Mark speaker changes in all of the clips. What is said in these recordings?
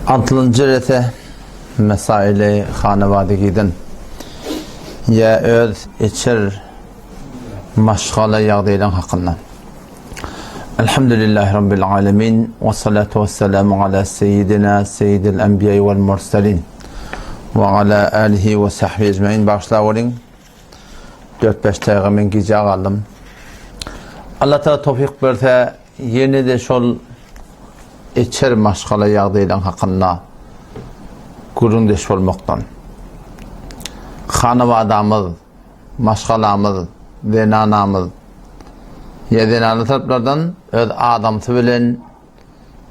Speaker 1: Altynjy rese mesaili hanawadygiden ýa öz içer maşgala ýagdaýlaryň hakynda. Elhamdülillahi Rabbil alemin we salatu we selamu ala seyyidina seyyidil enbiýa wal murselin we ala alihi we sahbihi ecmain. Bagşla boluň. 4-5 daýga men gijä galdym. Allah Taala towfik berse, ýene-de şol içer maşgala ýagdaýlaryň hakynda gürrüňdeş bolmakdan. Hanabadamyz, maşgalamyz, zenanamyz ýa zenanly taraplardan öz adamsy bilen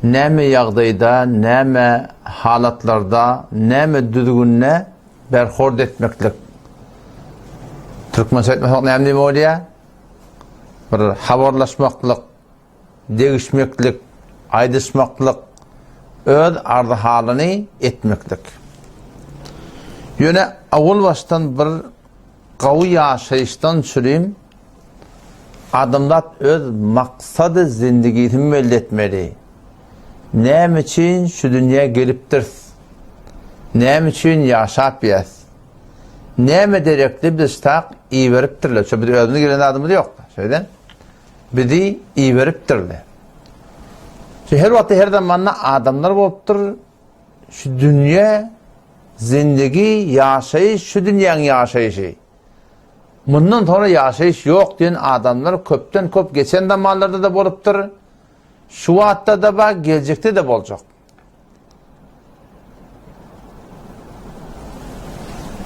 Speaker 1: näme ýagdaýda, näme halatlarda, näme düzgünde berhord etmeklik. Türkmençe aýtmasak näme diýmek bolýar? Bir habarlaşmaklyk, degişmeklik, aýdyşmaklyk, öz arzy-halyny etmeklik. Ýöne owal başdan bir gawy ýaşaýyşdan çürim adamzat öz maksady zindigisini belli etmeli. Näme üçin şu dünýä gelipdiris? Näme üçin ýaşap ýäs? Näme derekli biz ştak iberipdirler? Şo biz özümiz gelen zadymyz ýok. Şeýle. Bizi iberipdirler. Şu her wagtda her zamanda adamlar bolupdyr. Şu dünýä zindigi, ýaşaýyş, şu dünýäň ýaşaýşy. Mundan soňra ýaşaýyş ýok diýen adamlar köpden köp geçen zamanlarda-da bolupdyr. Şu wagtda-da bar, geljekde-de boljak.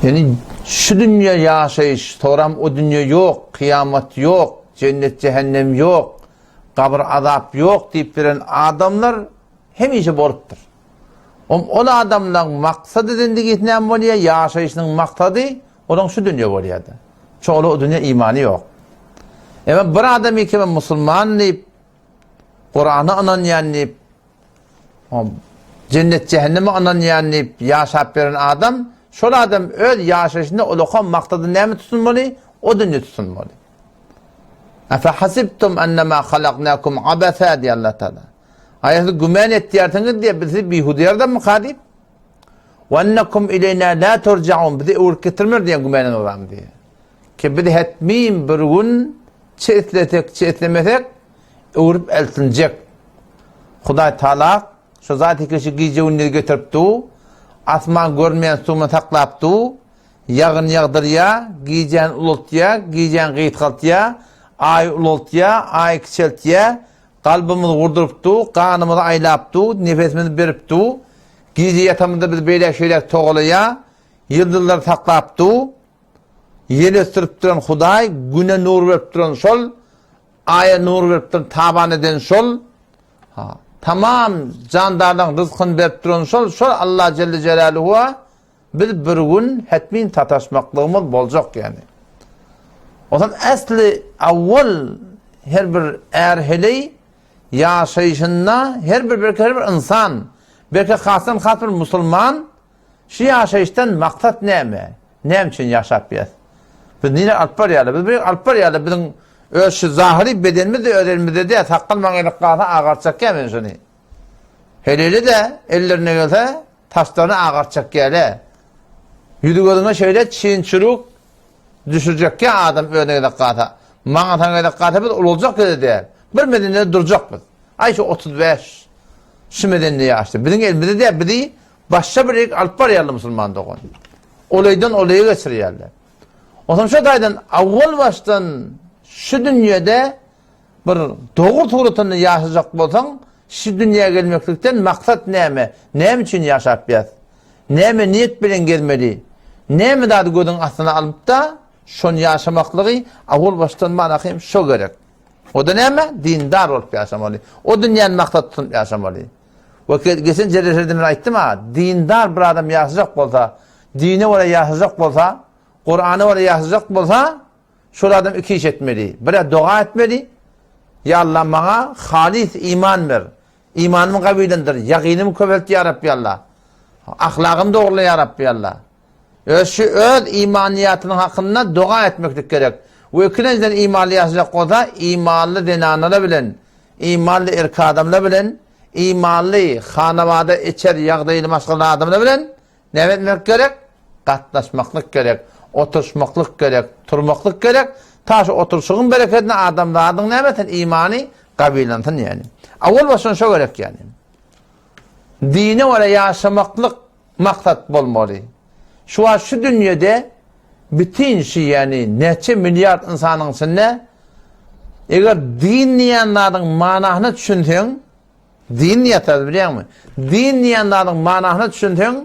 Speaker 1: Ýani şu dünýe ýaşaýyş, soram o dünýe ýok, kyýamat ýok, jennet jähennem ýok, gabyr azap ýok diýip beren adamlar hemişe bolupdyr. Om ol adamlaryň maksady zindigisi näme bolýar? Ýaşaýşynyň maksady olaň şu dünýe bolýar-da. Çola o dünýe imany ýok. Emma bir adam ikeme musulman diýip, Kurana ynanýan diýip, Jennet jähenneme ynanýan diýip ýaşap beren adam, şol adam öz ýaşaýşynda ulakan maksady näme tutunmaly? O dünýe tutunmaly. Efe hasibtum ennema halaknakum abasa diýýär Allah Taala. Aýa siz güman etýärsiňiz diýýär, biz sizi bihuda ýaradanmyka diýip. Ve ennekum ileýna la turjaun bizi öwrüp getirmer diýen gümanyňyz barmy diýýär. Ki biz hetmin bir gün çe islesek, çe islemesek öwrüp eltinjek. Hudaý Taala şu zat ekişi gije gündiz getirip du, asman görünmeýän suwuny saklap du, ýagyn ýagdyrýa, gijäni ulaltýa, gijäni gysgaltýa, aýy ulaltýa, aýy kiçeltýä, kalbymyzy gurduryp du, ganymyzy aýlap du, nefesimizi berip du, gije ýatamyzda bizi beýläk-şeýläk togalaýa, ýyldyzlary saklap du, Ýel ösdürip duran Hudaý, Güne nur berip duran şol, Aýa nur berip duran, taban eden şol, ha, tamam jandarlaryň ryzkyny berip duran şol, şol Allah Celle Celaluhu'a biz bir gün hetmin sataşmaklygymyz boljak ýani. Ondan äsli awwal her bir är heleý ýaşaýşynda her bir belki her bir ynsan, belki hasdan has bir musulman Şu ýaşaýyşdan maksat näme? Näme üçin ýaşap ýas? Biz nirä alyp barýarlar? Biz bir alyp barýarlar. Biziň öz şu zahyry bedenimiz de öz elimizde däl. Sakgal maňa galsa agartjak ýa men şuny. Heleli-de ellerine gelse taşlaryny agartjak ýa-le. Ýüzi gözüňe şeýle çin-çürük düşürjek ýa adam özüne gezek galsa. Maňa saňa gezek galsa biz ulaljak ýerde däl. Bir medende durjak biz. Aý şu 35 şu medende ýaşdy. Biziň elimizde däl. Bizi Başga bir ýerik alyp barýarlar musulman dogan. Olaýdan olaýa geçirýärler. Onsoň şo taýdan awwal başdan şu dünýede bir dogry suratynda ýaşajak bolsaň, şu dünýä gelmeklikden maksat näme? Näme üçin ýaşap ýas? Näme niýet bilen gezmeli? Näme zady gözüň astyna alyp-da, şony ýaşamaklygy awwal başdan manakym şo gerek. O-da näme? Dindar bolup ýaşamaly. O dünýäni maksat tutunyp ýaşamaly. We geçen jelesede men aýtdym-a, dindar bir adam ýaşajak bolsa, dine görä ýaşajak bolsa, Kurana görä ýaşajak bolsa, şol adam iki iş etmeli. Bir-ä doga etmeli, Ýa Allah maňa halys iman ber. Imanymy gawilendir, ýagynymy köpelt ýa Rabbi Allah. Ahlagymy dogrula ýa Rabbi Allah. Öz şu öz imanyýatynyň hakynda doga etmeklik gerek. We ikilenjiden imanly ýaşajak bolsa, imanly zenanlar bilen, imanly erkek adamlar bilen. imanly, hanabada içer ýagdaýly maşgala adamlar bilen näme etmek gerek? Gatnaşmaklyk gerek, oturyşmaklyk gerek, turmaklyk gerek. Ta şu oturyşygyň berekedine adamzadyň näme etsin? Imany gawilansyn ýani. Awal başdan şo gerek ýani. Dine görä ýaşamaklyk maksat bolmaly. Şu wagt şu dünýede bütin şu ýani näçe milliard ynsanyň içinde eger din diýen zadyň manasyna düşünseň, din diýýärler bilýäňmi? Din diýen zadyň manasyna düşünseň,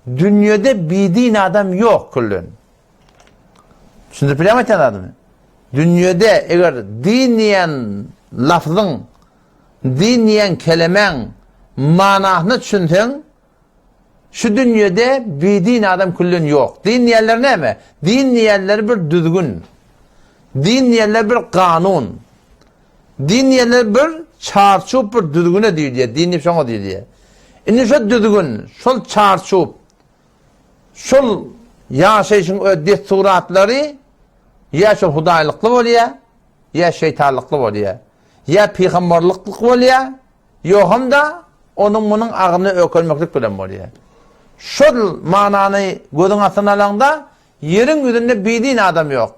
Speaker 1: dünýede bidin adam ýok küllen. Düşündirip bilýäňmi aýtýan zadymy? Dünýede eger din diýen lafzyň, din diýen kelemäň manasyna düşünseň, Şu dünýede bidin adam küllen ýok. Din diýenler näme? Din diýenler bir düzgün. Din diýenler bir kanun. Din diýenler bir çarçup bir düzgüne diýilýär. Din diýip şoňa diýilýär. Indi şo düzgün, şol çarçup, şol ýaşaýşyň öz dessuratlary ýa şol hudaýlykly bolýar, ýa şeýtanlykly bolýar. Ýa pygamberliklik bolýar, Ýogsam-da, onuň munuň agyny öýkelmeklik bilen bolýar. Şol manany gözüň astyna alaňda, ýeriň ýüzünde bidin adam ýok.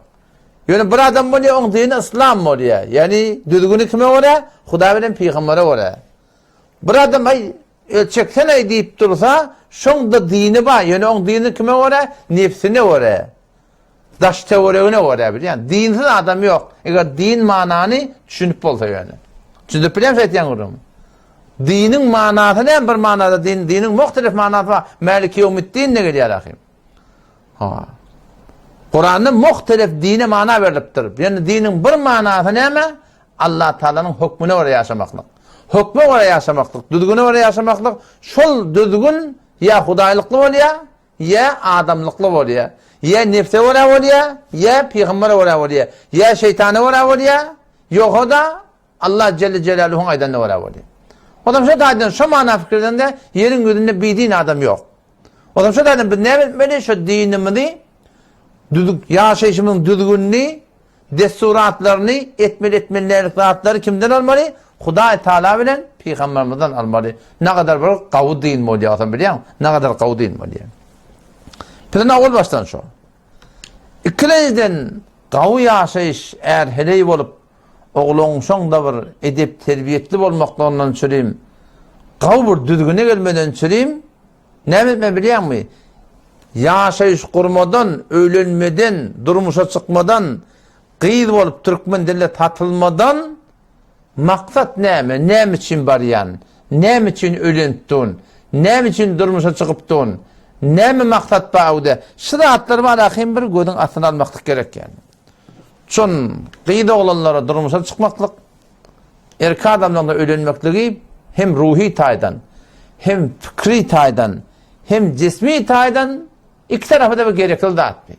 Speaker 1: Ýöne bir adam bolýar, oň dini yslam bolýar. Ýagny düzgüni kime görä? Hudaý bilen pygambere görä. Bir adam aý, el çeksene-aý diýip dursa, şoň-da dini bar, ýöne oň dini kime görä? Nebsine görä. Daş töweregine görä bilýän. Dinsiz adam ýok. Eger din manany düşünip bolsa ýöne. Düşünip bilýäňmi aýtýan gürrüňimi? Diniň manasy näme bir manada din, diniň muhtelif manasy bar. Maliki ýewmiddin ne gelýär ahim. Ha. Kuranda muhtelif dine mana berlipdir. Ýöne diniň bir manasy näme? Allah Taalanyň hökmüne görä ýaşamaklyk. Hökme görä ýaşamaklyk, düzgüne görä ýaşamaklyk. Şol düzgün ýa hudaýlykly bolýar, Ýa adamlykly bolýa, ýa nebse görä bolýa, ýa pygambere görä bolýa, ýa şeýtana görä bolýa, ýogsa-da Allah Jelle Jelaluhuň aýdanyna görä bolýa. Onam şo taýdan şo mana pikir edende ýeriň ýüzünde bidin adam ýok. Onam şo taýdan biz näme etmeli? Şo dinimizi düzük ýaşaýşymyzyň düzgünini Dessuratlaryny etmeli etmeli däl zatlary kimden almaly? Hudaý Taala bilen Pygambermizden almaly. Nagadar bir gawy din bolýar sen bilýäň? Nagadar gawy din bolýar. Biziň awal başdan şo. Ikilenjiden gawy ýaşaýyş är heleý bolup ogluň şoňda bir edep terbiýetli bolmaklygyndan çürim gawy bir düzgüne gelmeden çürim Näme etmeli bilýäňmi? Ýaşaýyş gurmadan, öýlenmeden, durmuşa çykmadan, gyz bolup türkmen dilinde satylmadan maksat näme? Näme üçin barýan? Näme üçin öýlenipdun? Näme üçin durmuşa çykypdun? Näme maksat bar öwde? Şu zatlar bar ahym bir gözüň astyna almaklyk gerek ýaly. Şon gyz oglanlara durmuşa çykmaklyk Erkek adamlaryň öýlenmekligi hem ruhy taýdan, hem pikri taýdan, hem jismi taýdan iki tarapa-da bir gerekli zatdy.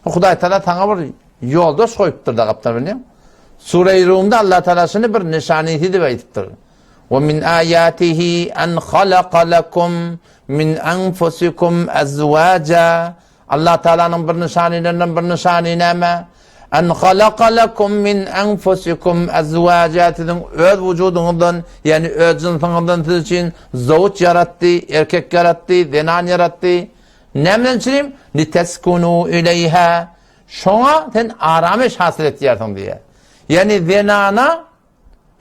Speaker 1: Hudaý Taala saňa bir ýoldaş goýupdyr da gapdal bilýäň. Sure-i Rumda Allah Taala şuny bir nyşanysy diýip aýdypdyr. Wa min ayatihi an halaka lekum min anfusikum azwaja Allah Taalanyň bir nyşanylarinden bir nyşany näme? En halaka lekum min enfusikum azwaja siziň öz wujudyňyzdan, ýagny öz jynsyňyzdan siz üçin zawuç ýaratdy, erkek ýaratdy, zenan ýaratdy. Nämeden üçin? Liteskunu ileýha. Şoňa sen aramyş hasyl etýärsiň diýýär. Ýagny zenana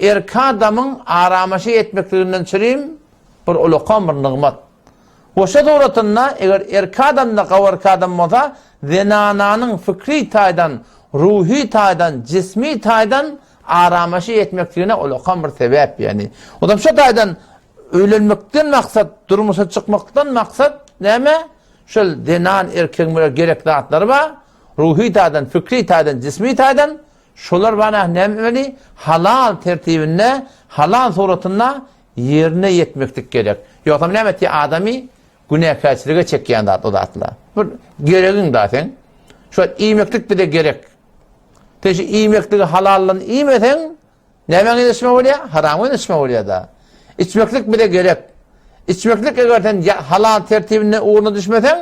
Speaker 1: Erki adamyň aramaşy etmekliginden çürim bir ulakan bir nygmat. Goşa suratynda eger erki adamda gawy erki adam bolsa, zenananyň fikri taýdan, ruhy taýdan, jismi taýdan aramaşy etmekligine ulakan bir sebäp ýagny. Odam şo taýdan öýlenmekden maksat, durmuşa çykmakdan maksat näme? Şol zenan erkegiň bir gerek zatlary bar, ruhy taýdan, fikri taýdan, jismi taýdan Şolar bana näme halal tertibinde, halal suratynda ýerine ýetmeklik gerek. Ýogsam näme etýär adamy günäkärçilige çekýän zat o zatlar. Bir geregiň da sen. Şu iýmeklik bize gerek. Sen şu iýmekligi halaldan iýmeseň, nämäňe içme bolýar? Haramyň içme bolýar da. Içmeklik bize gerek. Içmeklik eger sen halal tertibinde ugruna düşmeseň,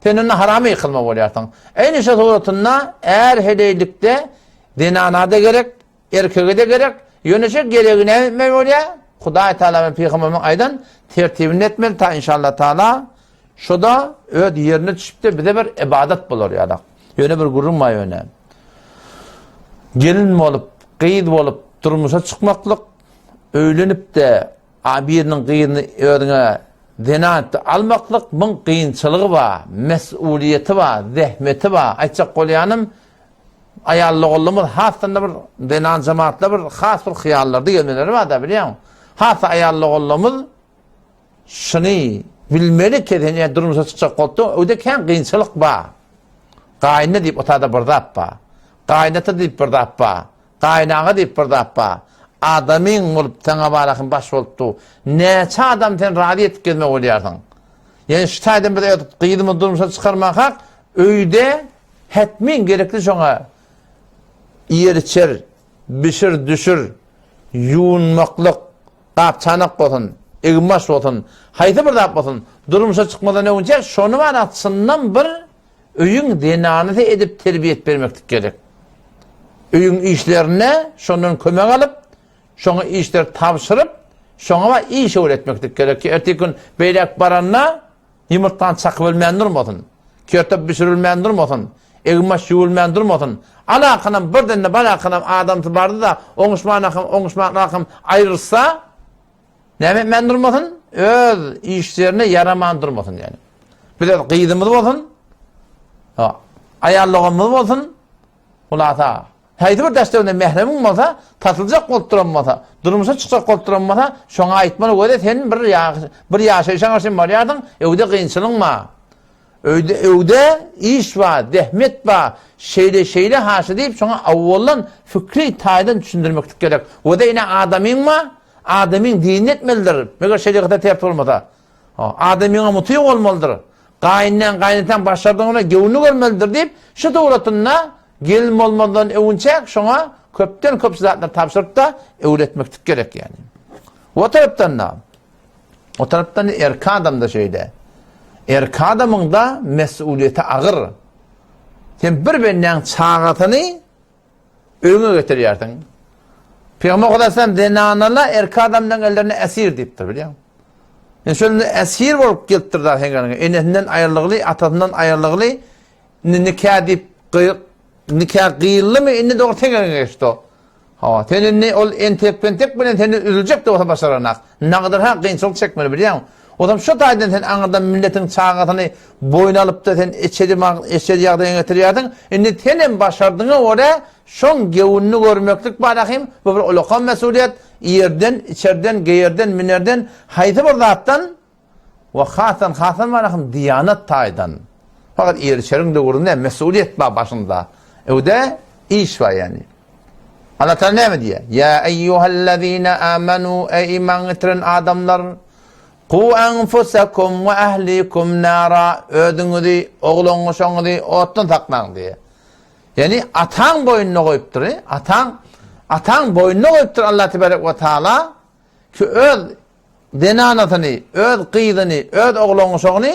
Speaker 1: Sen onda harama ýykylma bolýarsyň. Eýni şo suratynda är heleýlikde zenana-da gerek, erkege-de gerek, ýöne şo geregi näme etmeli bolýar? Hudaý Taala bilen Pygamberimiziň aýdan tertibini etmeli ta inşallah taala şoda öz ýerine düşüpde bize bir ibadat bolar ýalak. Ýöne bir gürrüň bar ýöne. Gelin bolup, gyz bolup durmuşa çykmaklyk, öýlenip-de a biriniň gyzyny özüňe zenan etdi almaklyk muň kynçylygy bar, mesuliýeti bar, zähmeti bar. Aýtjak bolýanym Aýal doganlarymyz hasdan-da bir zenan jemaatlar bir has bir hyýallarda gelmeleri bar-da bilýäňmi? Has aýal doganlarymyz şuny bilmeli ki, sen eğer durmuşa çykjak bolupdyň, öýde kän kynçylyk bar. Gaýynda diýip otada bir zat bar. Gaýynata diýip bir zat bar. Gaýynaga diýip bir zat bar. Adamyň bolup saňa barahym baş bolupdy. Näçe adam sen razy edip gezmek bolýarsyň. Ýani şu taýdan biz öz gyzymyzy durmuşa çykarmakak öýde Hetmin gerekli şoňa iýer-içer, bişir-düşür, ýuwunmaklyk, gap-çanak bolsun, egin-baş bolsun, haýsy bir zat bolsun, durmuşa çykmadan öňünçä şony bar çyndan bir öýüň zenanysy edip terbiýe bermeklik gerek. Öýüň işlerine şondan kömek alyp, şoňa işleri tabşyryp, şoňa bar iş öwretmeklik gerek ki, erteki gün beýläk baranda Ýumurtgany çakybilmän durmasyn. Kertop bişirilmän durmasyn. Egin-baş ýuwulmän durmasyn. Alakanam birden-de balakanam adamsy bardy-da, oňuşmanakam, oňuşmanakam aýrylsa, näme etmän durmasyn? Öz işlerine ýaraman durmasyn ýaly. Biz öz gyzymyz bolsun, aýal doganymyz bolsun, hulasa, Haýsy bir daş-töwereginde mähremiň bolsa, tatyljak bolup duran bolsa, durmuşa çykjak bolup duran bolsa, şoňa aýtmaly göze sen bir bir ýaşaýşa garşy barýarsyň, öwde kynçylygyň bar. Öýde öwde iş bar, zähmet bar, şeýle şeýle haşa diýip şoňa awwaldan fikri taýdan düşündirmeklik gerek. Göze ine adamyň bar, adamyň dinini etmelidir. Meger şerigata ters bolmasa. Adamyňa mutyg bolmalydyr. Gaýynlaň, gaýynataň başardygyna göwnüni görmelidir diýip, şu suratynda gelin bolmazdan öwünçäk şoňa köpden köp zatlar tabşyryp-da öwretmeklik gerek ýani. O tarapdan-da o tarapdan erkek adam-da şeýle. Erkek adamyň-da mesulyýeti agyr. Sen bir bendäň çagasyny Öňe getirýärsiň. Pygamber Hudaýam zenanalar erkek adamlaryň ellerine esir diýipdir, bilýäňmi? Indi şonda esir bolup gelipdir da hengeriňe. Enesinden aýrylygly, atasyndan aýrylygly, indi nika diýip nika gyýyldymy, indi dogry hengeriňe geçdi o. Hawa, sen indi ol entek-pentek bilen seni üzüljek de bolsa başaranak. Nagydyr ha kynçylyk çekmeli bilýäňmi? Ozam şu taýdan sen aňyrdan milletiň çagasyny boýun alypda sen eçedi eçedi ýagdaýa getirýärsiň. Indi senem başardyňa görä şoň gewünini görmeklik bar ahim, bu bir ulakan mesulyýet, iýerden, içerden, geýerden, minerden, haýsy bir zatdan we hasdan hasdan bar ahim diýanat taýdan. Fakat iýer-içeriň döwründe mesulyýet bar başyňda. Öwde iş bar ýani. Allah Teala näme diýýär? Ýa eýýuhellezine amanu eý iman getiren adamlar Ku enfusakum we ahlikum nara özüňizi, oglan-uşagyňyzy otdan saklaň diýýär. Ýani ataň boýnuna goýupdyr, ataň ataň boýnuna goýupdyr Allah tebarek we taala ki öz zenanasyny, öz gyzyny, öz oglan-uşagyny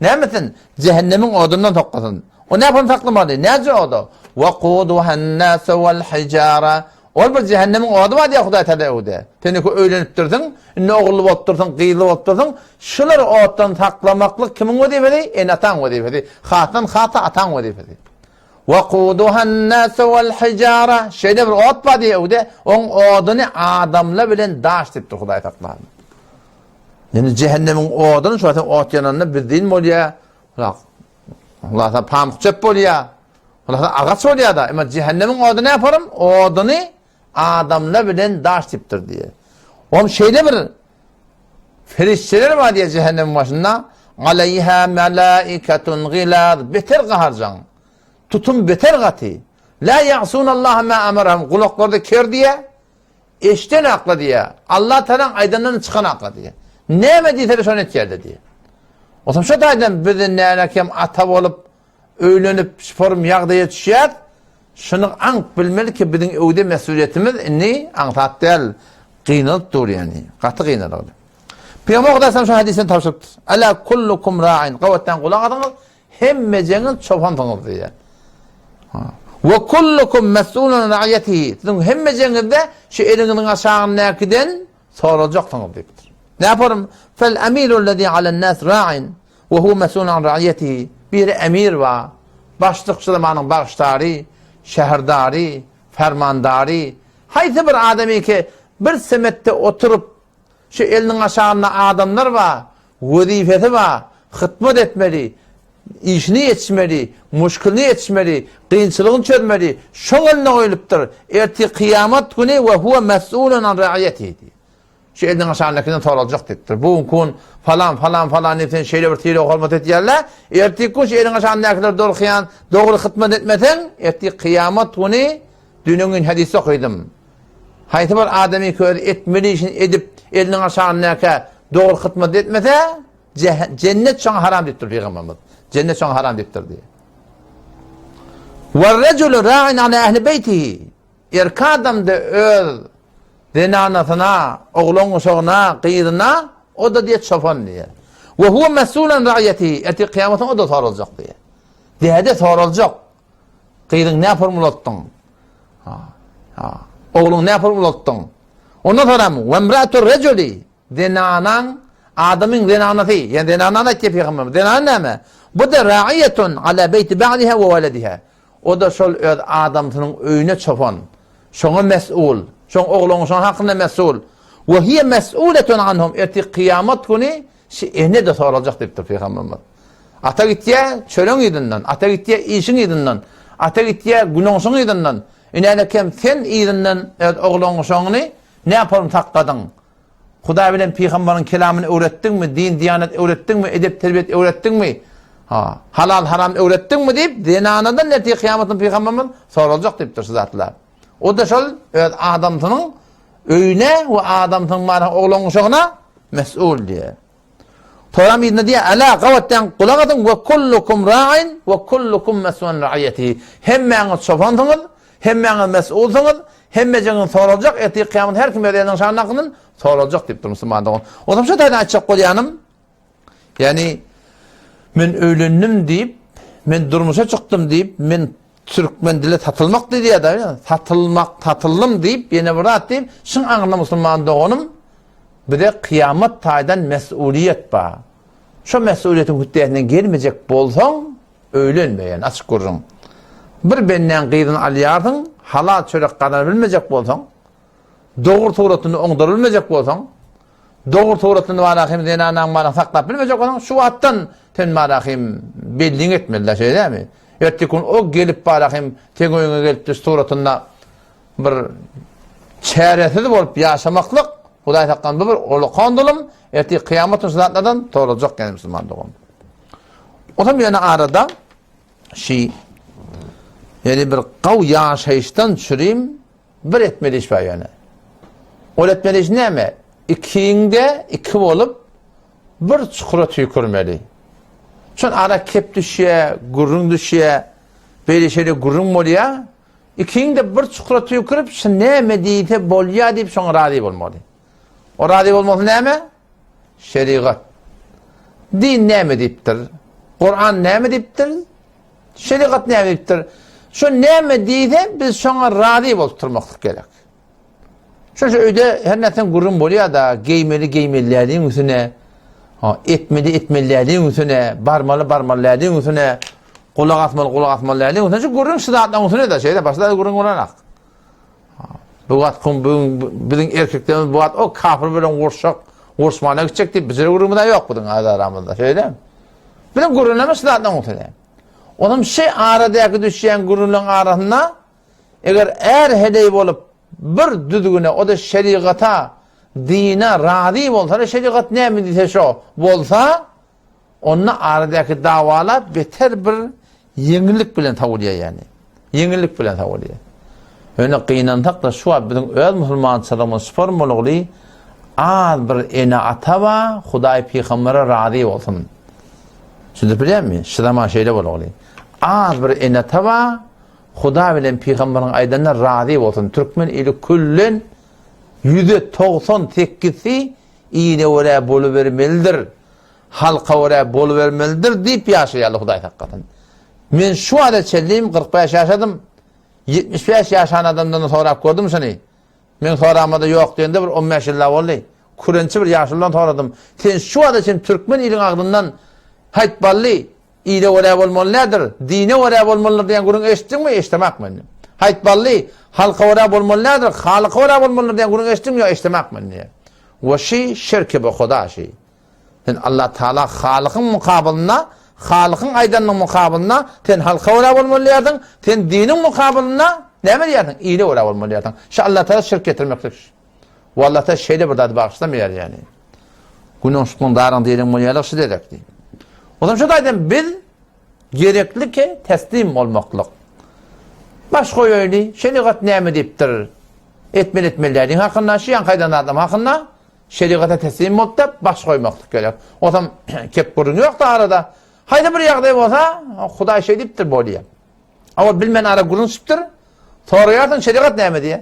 Speaker 1: näme etsin? Jähennemiň odundan saklasyn. O näme saklamaly? Näce oda? Waquduhan-nasu wal-hijara. Ol bir jähennemiň ody bar diýýär Hudaý Taala öwde. Sen ýeke öýlenipdirsiň, indi ogully bolupdyrsyň, gyzly bolupdyrsyň. Şulary otdan saklamaklyk kimiň wezipesi? Ene-ataň wezipesi. Hasdan hasa ataň wezipesi. Waquduhan-nasu wal-hijara. Şeýle bir ot bar diýýär öwde. Oň oduny adamlar bilen daş diýipdir Hudaý saklasyn. Indi jähennemiň oduny şo sen ot ýananda bizdin bolýar. Hulasa pamyk çöp bolýar. Hulasa agaç bolýar-da. Emma jähennemiň ody näme yaparym? Oduny adamlar bilen daş diýipdir diýýär. Oň şeýle bir ferişteler bar diýýär jähennemiň başynda. Aleýha melaikatun gilaz beter gaharjaň. Tutum beter gaty. La ya'sunallaha ma amarahum. Gulaklarda ker diýýär. Eşden akla diýýär. Allah Tagalaň aýdanyndan çykan akla diýýär. Näme diýse şony etýärler diýýär. Otam şo taýdan biz näme kem ata bolup öýlenip şform ýagdaýa düşýär. Şuny aňk bilmeli ki biziň öwde mesulyýetimiz indi aňsat däl. Gynalyp dur ýani. Gaty gynalyp. Pygamber Hudaýdan şu hadysini tabşyrypdyr. Ala kullukum ra'in. Gawatdan gulak asyňyz. Hemmejeňiz çopansyňyz diýýär. We kullukum mes'ulun an ra'yatihi. Siziň hemmejeňizde şu eliňiziň aşagyndakyden. Soraljaksyňyz diýipdir. Näparum? Fel emirullezî alen-nas ra'in we huwe mes'ulun an ra'iyetihi. Biri emir bar, başlyk şu zamanyň bagşdary, şäherdary, fermandary, haýsy bir adamy ki bir semetde oturyp, şu eliniň aşagynda adamlar bar, wezipesi bar, hytmat etmeli, işini ýetişmeli, muşkilini ýetişmeli, kynçylygyny çözmeli, şoň eline goýlupdyr. Ertir kyýamat güni we huwe mes'ulun an ra'iyetihi diýýär. Şu eliniň aşagyndakydan soraljak diýipdir. Bu gün kun falan falan falan diýip sen şeýle bir sylag hormat etýärler. Ertir kun şu eliň aşagyndakylar dogry hyýan, dogry hytmat etmeseň, ertir kyýamat güni düýn gün hadysda okydym. Haýsy bir adamy ki öz etmeli işini edip, eliniň aşagyndaky dogry hytmat etmese, Jennet şoňa haram diýipdir pygamberimiz. Jennet şoňa haram diýipdir diýip. Werrejulu ra'in ala ehli beýtihi. Erkek adam da öz zenanasyna, oglan uşagyna, gyzyna o da diýe çopan diýe. We huwa mes'ulan ra'yatihi. Ertir kyýamatda o da soraljak diýe. Däde soraljak. Gyzyň näme formulatdyň? Ha. Ha. Ogluň näme formulatdyň? Ondan soram, we imra'atu rejuli. Zenanaň, adamyň zenanasy, ýani zenanany aýtýar pygamberimiz. Zenana näme? Bu-da ra'iýetun ala beýti ba'liha we welediha. O-da şol öz adamsynyň öýüne çopan. Şoňa mes'ul. Şoň oglan-uşagy hakynda mes'ul. We hiýe mes'uletun anhum. Ertir kyýamat güni şi ene-de soraljak diýipdir pygamberimiz. Ata gitýär çöregiň yzyndan, ata gitýär işiň yzyndan, ata gitýär günoňşyň yzyndan. Ine kem sen yzyndan öz oglan-uşagyňy näparum sakladyň? Hudaý bilen pygambaryň kelamyny öwretdiňmi, din-diýanat öwretdiňmi, edep-terbiýet öwretdiňmi, ha, halal-haram öwretdiňmi diýip, zenanadan ertir kyýamatda pygamberimiz soraljak diýipdir şu zatlar. O-da şol öz adamsynyň öýüne we adamsynyň malyna oglan-uşagyna mes'ul diýýär. Soram yzyna diýýär, Älä, gabatdan gulak asyň, we kullukum ra'in we kullukum mes'ulun ra'iýetihi. Hemmäňiz çopansyňyz, hemmäňiz mes'ulsyňyz, hemmejegiňiz soraljak, ertir kyýamat her kim öz eliniň şanynakyndan soraljak diýipdir musulman dogan. Onsoň şu taýdan aýtjak bolýanym, ýagny men öýlendim diýip, men durmuşa çykdym diýip, men türkmen dili satylmak diýýär-de, satylmak, satyldym diýip, ýene bir zat diýip, şuň aňyrda musulman doganym Bize kyýamat taýdan mes'uliýet bar. Şo mes'uliýetiň hütdesinden gelmejek bolsaň, öýlenme, ýani açyk gürrüň. Bir bendäň gyzyny alýarsyň, halal çörek gazanyp bilmejek bolsaň, dogry suratyny oňduryp bilmejek bolsaň, dogry suratyny barahym zenanaň malyny saklap bilmejek bolsaň, şu wagtdan sen barahym belliňi etmeli-dä, şeýle dälmi? Erteki gün o gelip barahym seň öýüňe gelip düş suratynda Bir çäresiz bolup ýaşamaklyk, Hudaý saklasyn, bu bir ulakan zulum, ertir kyýamat gün şu zatlardan soraljak ýene musulman dogan. Otam ýöne arada şi ýani bir gaw ýaşaýyşdan çürim bir etmeli iş bar ýöne. Ol etmeli iş näme? Ikiňde iki bolup bir çukura tüýkürmeli. Şon ara kep düşýär, gürrüň düşýär, beýle şeýle gürrüň bolýar. Ikiňde bir çukura tüýkürip, şu näme diýse bolýa diýip şoňa razy bolmaly. O razy bolmasy näme? Şerigat. Din näme diýipdir? Kuran näme diýipdir? Şerigat näme diýipdir? Şu näme diýse biz şoňa razy bolup durmaklyk gerek. Şu şu öýde her nätseň gürrüň bolýar-da, geýmeli geýmeliläliň üstüne, ha, etmeli etmeliläliň üstüne, barmaly barmalyläliň üstüne, gulak asmaly gulak asmalyläliň üstüne. Şu gürrüň şu zatlaryň üstüne-de, şeýle başga zat gürrüň bolanak. Bu wagt kim bu biziň erkeklerimiz bu wagt o kafir bilen urşak, urşmana gitjek diýip bizler gürrüňimiz ýok biziň aramyzda, şeýle. Biziň gürrüňimiz şu zatlaryň üstüne. Onuň şu aradaky düşýän gürrüňleriň arasynda Eger är heleý bolup bir düzgüne, o-da şerigata, dine razy bolsa, şerigat näme diýse şo bolsa, onda aradaky dawalar beter bir ýeňillik bilen sowulýar ýagny. Ýeňillik bilen sowulýar. Ýöne gynansak-da şu wagt biziň öz musulmançylygymyz şu formulygly az bir ene-ata bar, Hudaý pygambere razy bolsun. Düşündirip bilýärmi? Şu zaman şeýle bolugly. Az bir ene-ata bar, Hudaý bilen pygamberiň aýdanyna razy bolsun. Türkmen ili küllen ýüze 90 sekizsi ile görä bolubermelidir. Halka görä bolubermelidir diýip ýaşaýarlar Hudaý saklasyn. Men şu wagta çenli 45 ýaşadym. 75 ýaşan adamdan sorap gördüm şuny. Meň soramada ýok diýende bir on bäş ýyl-a boldy. Kürençi bir ýaşuludan soradym. Sen şu wagta çenli türkmen iliň agzyndan Haýt bally, ile görä bolmaly nädir, dine görä bolmalydyr diýen gürrüň eşitdiňmi? Eşdemakmy indi? Haýt bally, halka görä bolmaly nädir, halyka görä bolmalydyr diýen gürrüň eşitdiňmi? Ýok, eşdemakmy indi? We şi şirki be huda şi. Sen Allah Taala Halykyň mukabylynda, Halykyň aýdanynyň mukabylynda sen halka görä bolmaly diýersiň, sen diniň mukabylynda näme diýersiň? Ile görä bolmaly diýersiň. Şu Allah Taala şirk getirmeklik. We Allah Taala şeýle bir zady bagyşlamaýar ýani. Günüň şukuň daryň diniň bolýarlyk şu dedekdi. O zaman şu taýdan biz gerekli ki teslim bolmaklyk. Baş goýaýly, şerigat näme diýipdir? Etmeli etmeli däliň hakynda, şu ýaňky aýdan zadym hakynda Şerigata teslim bolup-da, baş goýmaklyk gerek. Onsoň kep gürrüň ýok-da arada. Haýsy bir ýagdaý bolsa, Hudaý şeý diýipdir, bolýar. Ol bilmän ara gürrüň çykypdyr. Soraýarsyň, şerigat näme diýýär?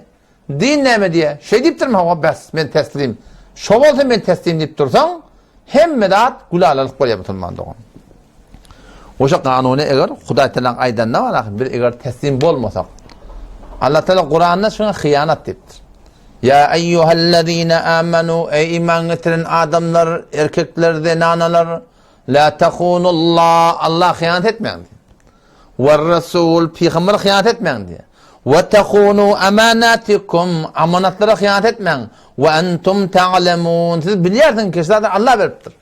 Speaker 1: Din näme diýýär? Şeý diýipdirmi? Hawa, bes, men teslim. Şo bolsa men teslim diýip dursaň, hemme zat gülalalyk bolýar musulman dogan. Oşa kanuny eger Hudaý Tagalaň aýdanyna bar ahyr, biz eger teslim bolmasak. Allah Tagala Kuranda şuňa hyýanat diýipdir. Ýa eýýuhellezine amanu eý iman getiren adamlar, erkekler, zenanalar, la tahunullah Allah hyýanat etmäň diýýär. We Rasul pygambere hyýanat etmäň diýýär. We tahunu amanatikum amanatlara hyýanat etmäň. We entum ta'lemun siz bilýärsiňiz ki, şu Allah beripdir.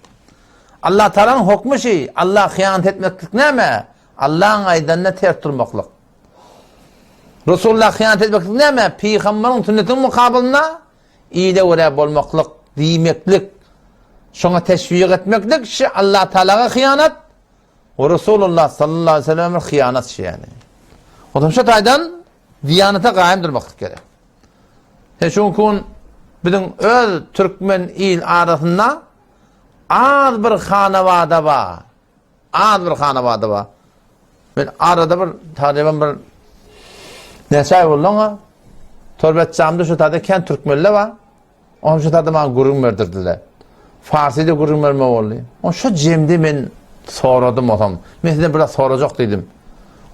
Speaker 1: Allah Taalanyň hokmy şi, Allah hyýanat etmeklik näme? Allaň aýdanyna ters durmaklyk. Resulullah hyýanat etmeklik näme? Pygambaryň sünnetiniň mukabylynda ile görä bolmaklyk, diýmeklik, şoňa teşwik etmeklik şi Allah Taalaga hyýanat we Resulullah sallallahu aleyhi ve selleme hyýanat şi ýani. Otam şu taýdan diýanata gaýym durmaklyk gerek. He şu gün biziň öz türkmen il arasynda Az bir hanawada bar. Az bir hanawada bar. Men arada bir taryban bir näçe aý boldy oňa? Torbetjamda şu taýda kän türkmenler bar. Oňa şu taýda maňa gürrüň berdirdiler. Farsyda gürrüň berme boldy. O şu jemde men soradym osam. Men sizden biraz sorajak diýdim.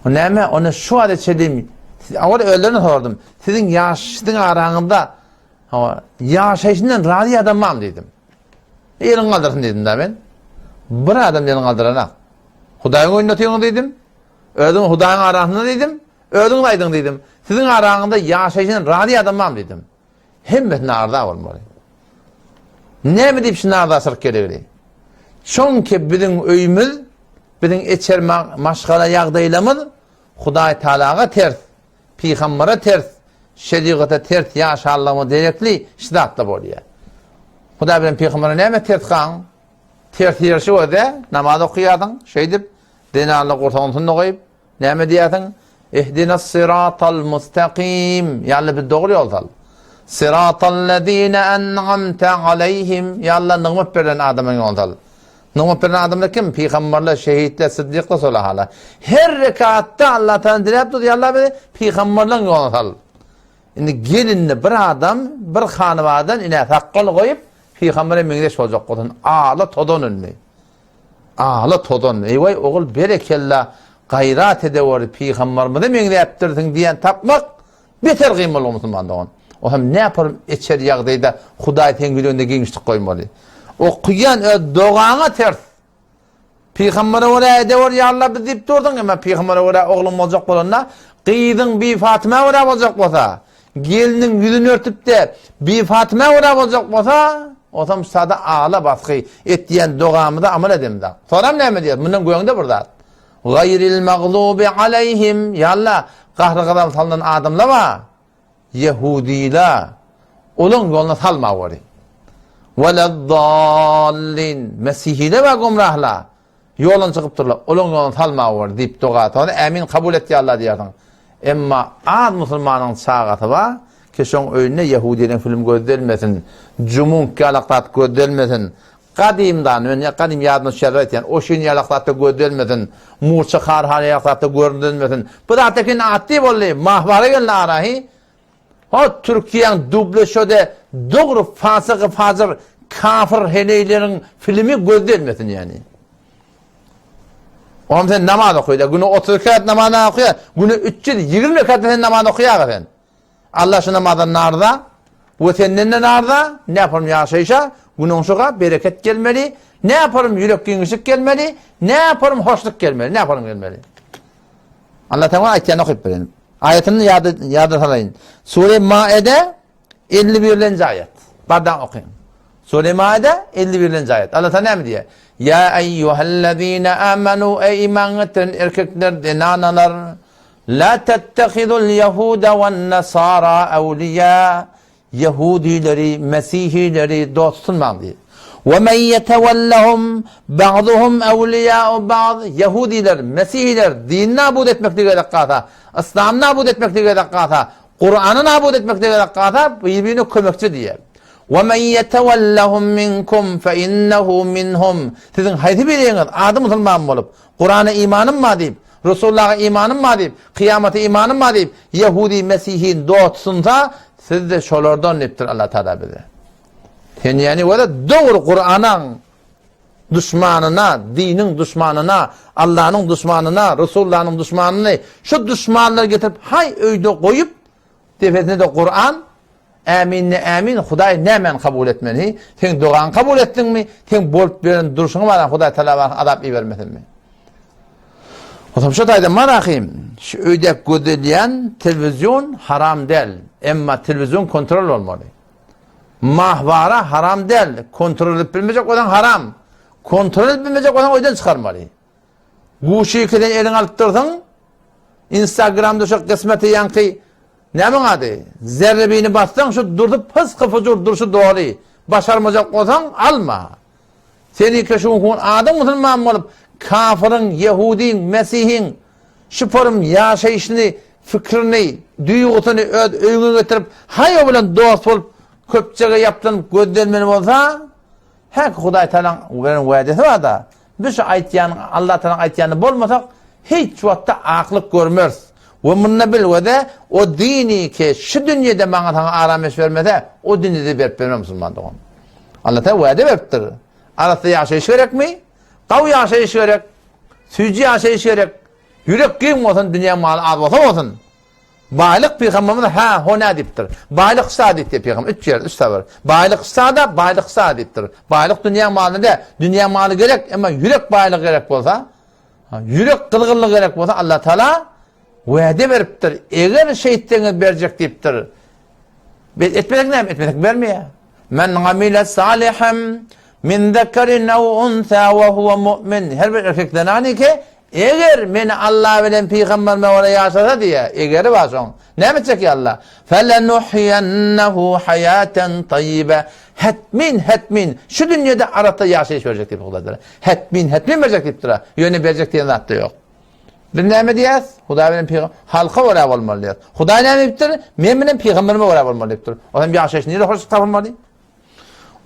Speaker 1: O näme? Ona şu wada çedim. Awal özlerine sordum. Siziň ýaşyň araňyzda Hawa, ýaşaýşyndan razy adam barmy diýdim. Elini galdyrsyn diýdim da men. Bir adam elini galdyranak. Hudaýyň öýünde otyryň diýdim. Özüň Hudaýyň arasynda diýdim. Özüňiz aýdyň diýdim. Siziň araňyzda ýaşaýşyndan razy adam barmy diýdim. Hemmesi narza bolmaly. Näme diýip şu narzaçylyk geregli? Çünki biziň öýümiz, biziň içeri maşgala ýagdaýlarymyz Hudaý Tagalaga ters. Pygambere ters, şerigata ters ýaşanlygyma derekli şu zatlar bolýar. Hudaý bilen pygambere näme ters gaň? Ters ýerşi bolsa, namaz okaýarsyň, şeýdip, zenanlar gursagyny sunda goýup, näme diýýärsiň? Ihdinas siratal mustaqim. Ýa Allah bizi dogry ýol sal. Siratal lezine en'amte aleyhim. Ýa Allah nygmat berlen adamyň ýoluny sal. Nygmat beren adamlar kim? Pygamberler, şehitler, syddyklar, solahalar. Her rekatda Allah Taala diläp dur, Allah bizi pygamberleň ýoluna sal. Indi gelindi bir adam bir hanawadan ine sakgal goýup pygambere meňzeş boljak bolsun. Ala tozan indi. Ala tozan. Eý ogul berekella gaýrat edeweri pygamberimize meňzäpdirsiň diýen tapmak Beter gyn boldy musulman dogan. O hem näpar içer ýagdaýda Hudaý seň ýüreginde giňişlik goýmaly. Okuýan öz dogaňa ters. Pygambere görä edewer ýa Allah biz diýip durdyň, emma pygambere görä ogluň boljak bolanda, gyzyň bi Fatyma görä boljak bolsa, gelniň ýüzüni örtüp-de bi Fatyma görä boljak bolsa, osam sada ala basgy etýän dogamyza amal edemizok. Soram näme diýer? Mundan göňde bir zat. Gaýril magzubi aleýhim, Ýa Allah, gahry-gazap salnan adamlar bar, ýehudylar, olaň ýoluna salmaweri. Weleddallin, mesihiler bar gumrahlar, ýoldan çykypdyrlar, olaň ýoluna salmaweri diýip doga etseň, ämin kabul et ýa Allah diýersiň. Emma az musulmanyň çagasy bar, ki şoň öýünde ýehudylaryň film gözdelmesin, jumunk ýalak zat gözdelmesin, Gadymdan, men gadym ýadyma düşýär aýtýan, oşin ýalak zatda gözlenmesin, murça karhana ýalak zatda görünmesin. Bu zat eken atdy boldy, mahwara geldi arahy. Ho Türkiýäň dubleşode dogry fasygy fajyr kafir heleýleriň filmi gözlenmesin ýani. Oňam sen namaz okaýda, güne 30 rekat namaz okaýa, güne 320 rekat sen namaz okaýaga sen. Allah şu namazdan narza. we senden-de narza, ne yaparym ýaşaýşa, günoňşuga bereket gelmeli, ne yaparym ýürek giňişlik gelmeli, ne yaparym hoşluk gelmeli, ne yaparym gelmeli. Allah Teala aýtýan okyp berelim. Aýatyny ýada ýada salaýyn. Sure Maide 51-nji aýat. Bardan okyň. Sure Maide 51-nji aýat. Allah Teala näme diýýär? Ya eyyuhellezine amanu ey iman getiren erkekler, zenanalar, la tettehidul yehuda wen nasara awliya. Ýehudileri, mesihileri dost tutunmaň diýdi. We men ýetewellehum ba'duhum awliýa'u ba'd. Ýehudiler, mesihiler dini nabut etmeklige gerek galsa, yslamy nabut etmeklige gerek galsa, Kurany nabut etmeklige gerek galsa, bir-birine kömekçi diýýär. We men ýetewellehum minkum fe innehu minhum. Siziň haýsy biriňiz ady musulman bolup, Kurana imanym bar diýip, Resulullaha imanym bar diýip, kyýamata imanym bar diýip, ýehudi, mesihi dost tutunsa, siz-de şolardan diýipdir Allah Tagala bize. Sen ýani wada dogry Kuranyň duşmanyna, diniň duşmanyna, Allanyň duşmanyna, Resulullanyň duşmanyny şu duşmanlary getirip haý öýde goýup, depesine-de Kuran, Äminne ämin Hudaý nämäni kabul etmeli? Seň dogaňy kabul etdiňmi? Seň bolup beren durşuňa baran Hudaý Tagala azap ibermesinmi? Otam şu taýda marahym, şu öýdäk gözelýän telewizion haram däl. Emma telewizion kontrol bolmaly. Mahwara haram däl. Kontrol edip bilmejek bolsaň haram. Kontrol edip bilmejek bolsaň öýden çykarmaly. Guşy sen eliňe alyp dursaň, Instagramda şu kysmeti ýaňky nämäň ady? Zerrebini bassaň şu durdy pysky-pujur durşy doly. Başarmajak bolsaň alma. Senike şu gün adyň musulman bolup, kafyryň, ýehudyň, mesihiň şu forum ýaşaýşyny, fikrini, duýgusyny öz öýüňe getirip, haý o bilen dost bolup, köpçege ýaplanyp gözlenmeli bolsa, Häki Hudaý Tagalaň beren wädesi bar-da, biz şu aýtýan Allah Tagalaň aýtýany bolmasak, hiç wagtda aklyk görmeris. We munda bil we-de, o dini ki şu dünýede maňa saňa arameş bermese, o dünýede berip bermez musulman dogan. Allah Tagala wäde beripdir. Arassa ýaşaýyş gerekmi? Gawy ýaşaýyş gerek. Süýji ýaşaýyş gerek. Ýürek giň bolsun, dünýäň maly az bolsa bolsun. Baýlyk pygamberimiz hä ho nä diýipdir. Baýlyk sa diýipdir pygamber. Üç ýer, üç sabyr. Baýlyk sada, baýlyk sa diýipdir. Baýlyk dünýäň malyny dä. Dünýäň maly gerek, emma ýürek baýlygy gerek bolsa, ýürek gyzgynlygy gerek bolsa Allah Taala wade beripdir. Eger şeýtseňiz berjek diýipdir. Biz etmesek näme? Etmesek bermeýär. Men amile salihan min zekerin ew unsa we huwa mu'min. Her bir erkek zenany ki, eger meni Allah bilen pygamberime görä ýaşasa diýýär. Egeri bar şoň. Näme etjek ýa Allah? Felenuhyiyennehu hayaten tayyibe. Hetmin, hetmin şu dünýede arassa ýaşaýyş berjek diýip Hudaý. Hetmin, hetmin berjek diýipdir. Ýöne berjek diýen zat-da ýok. Biz näme diýýäs? Hudaý bilen pygamber halka görä bolmaly diýýäs. Hudaý näme diýipdir? Men bilen pygamberime görä bolmaly diýipdir. O hem ýaşaýyş nirede hoşluk tapylmaly?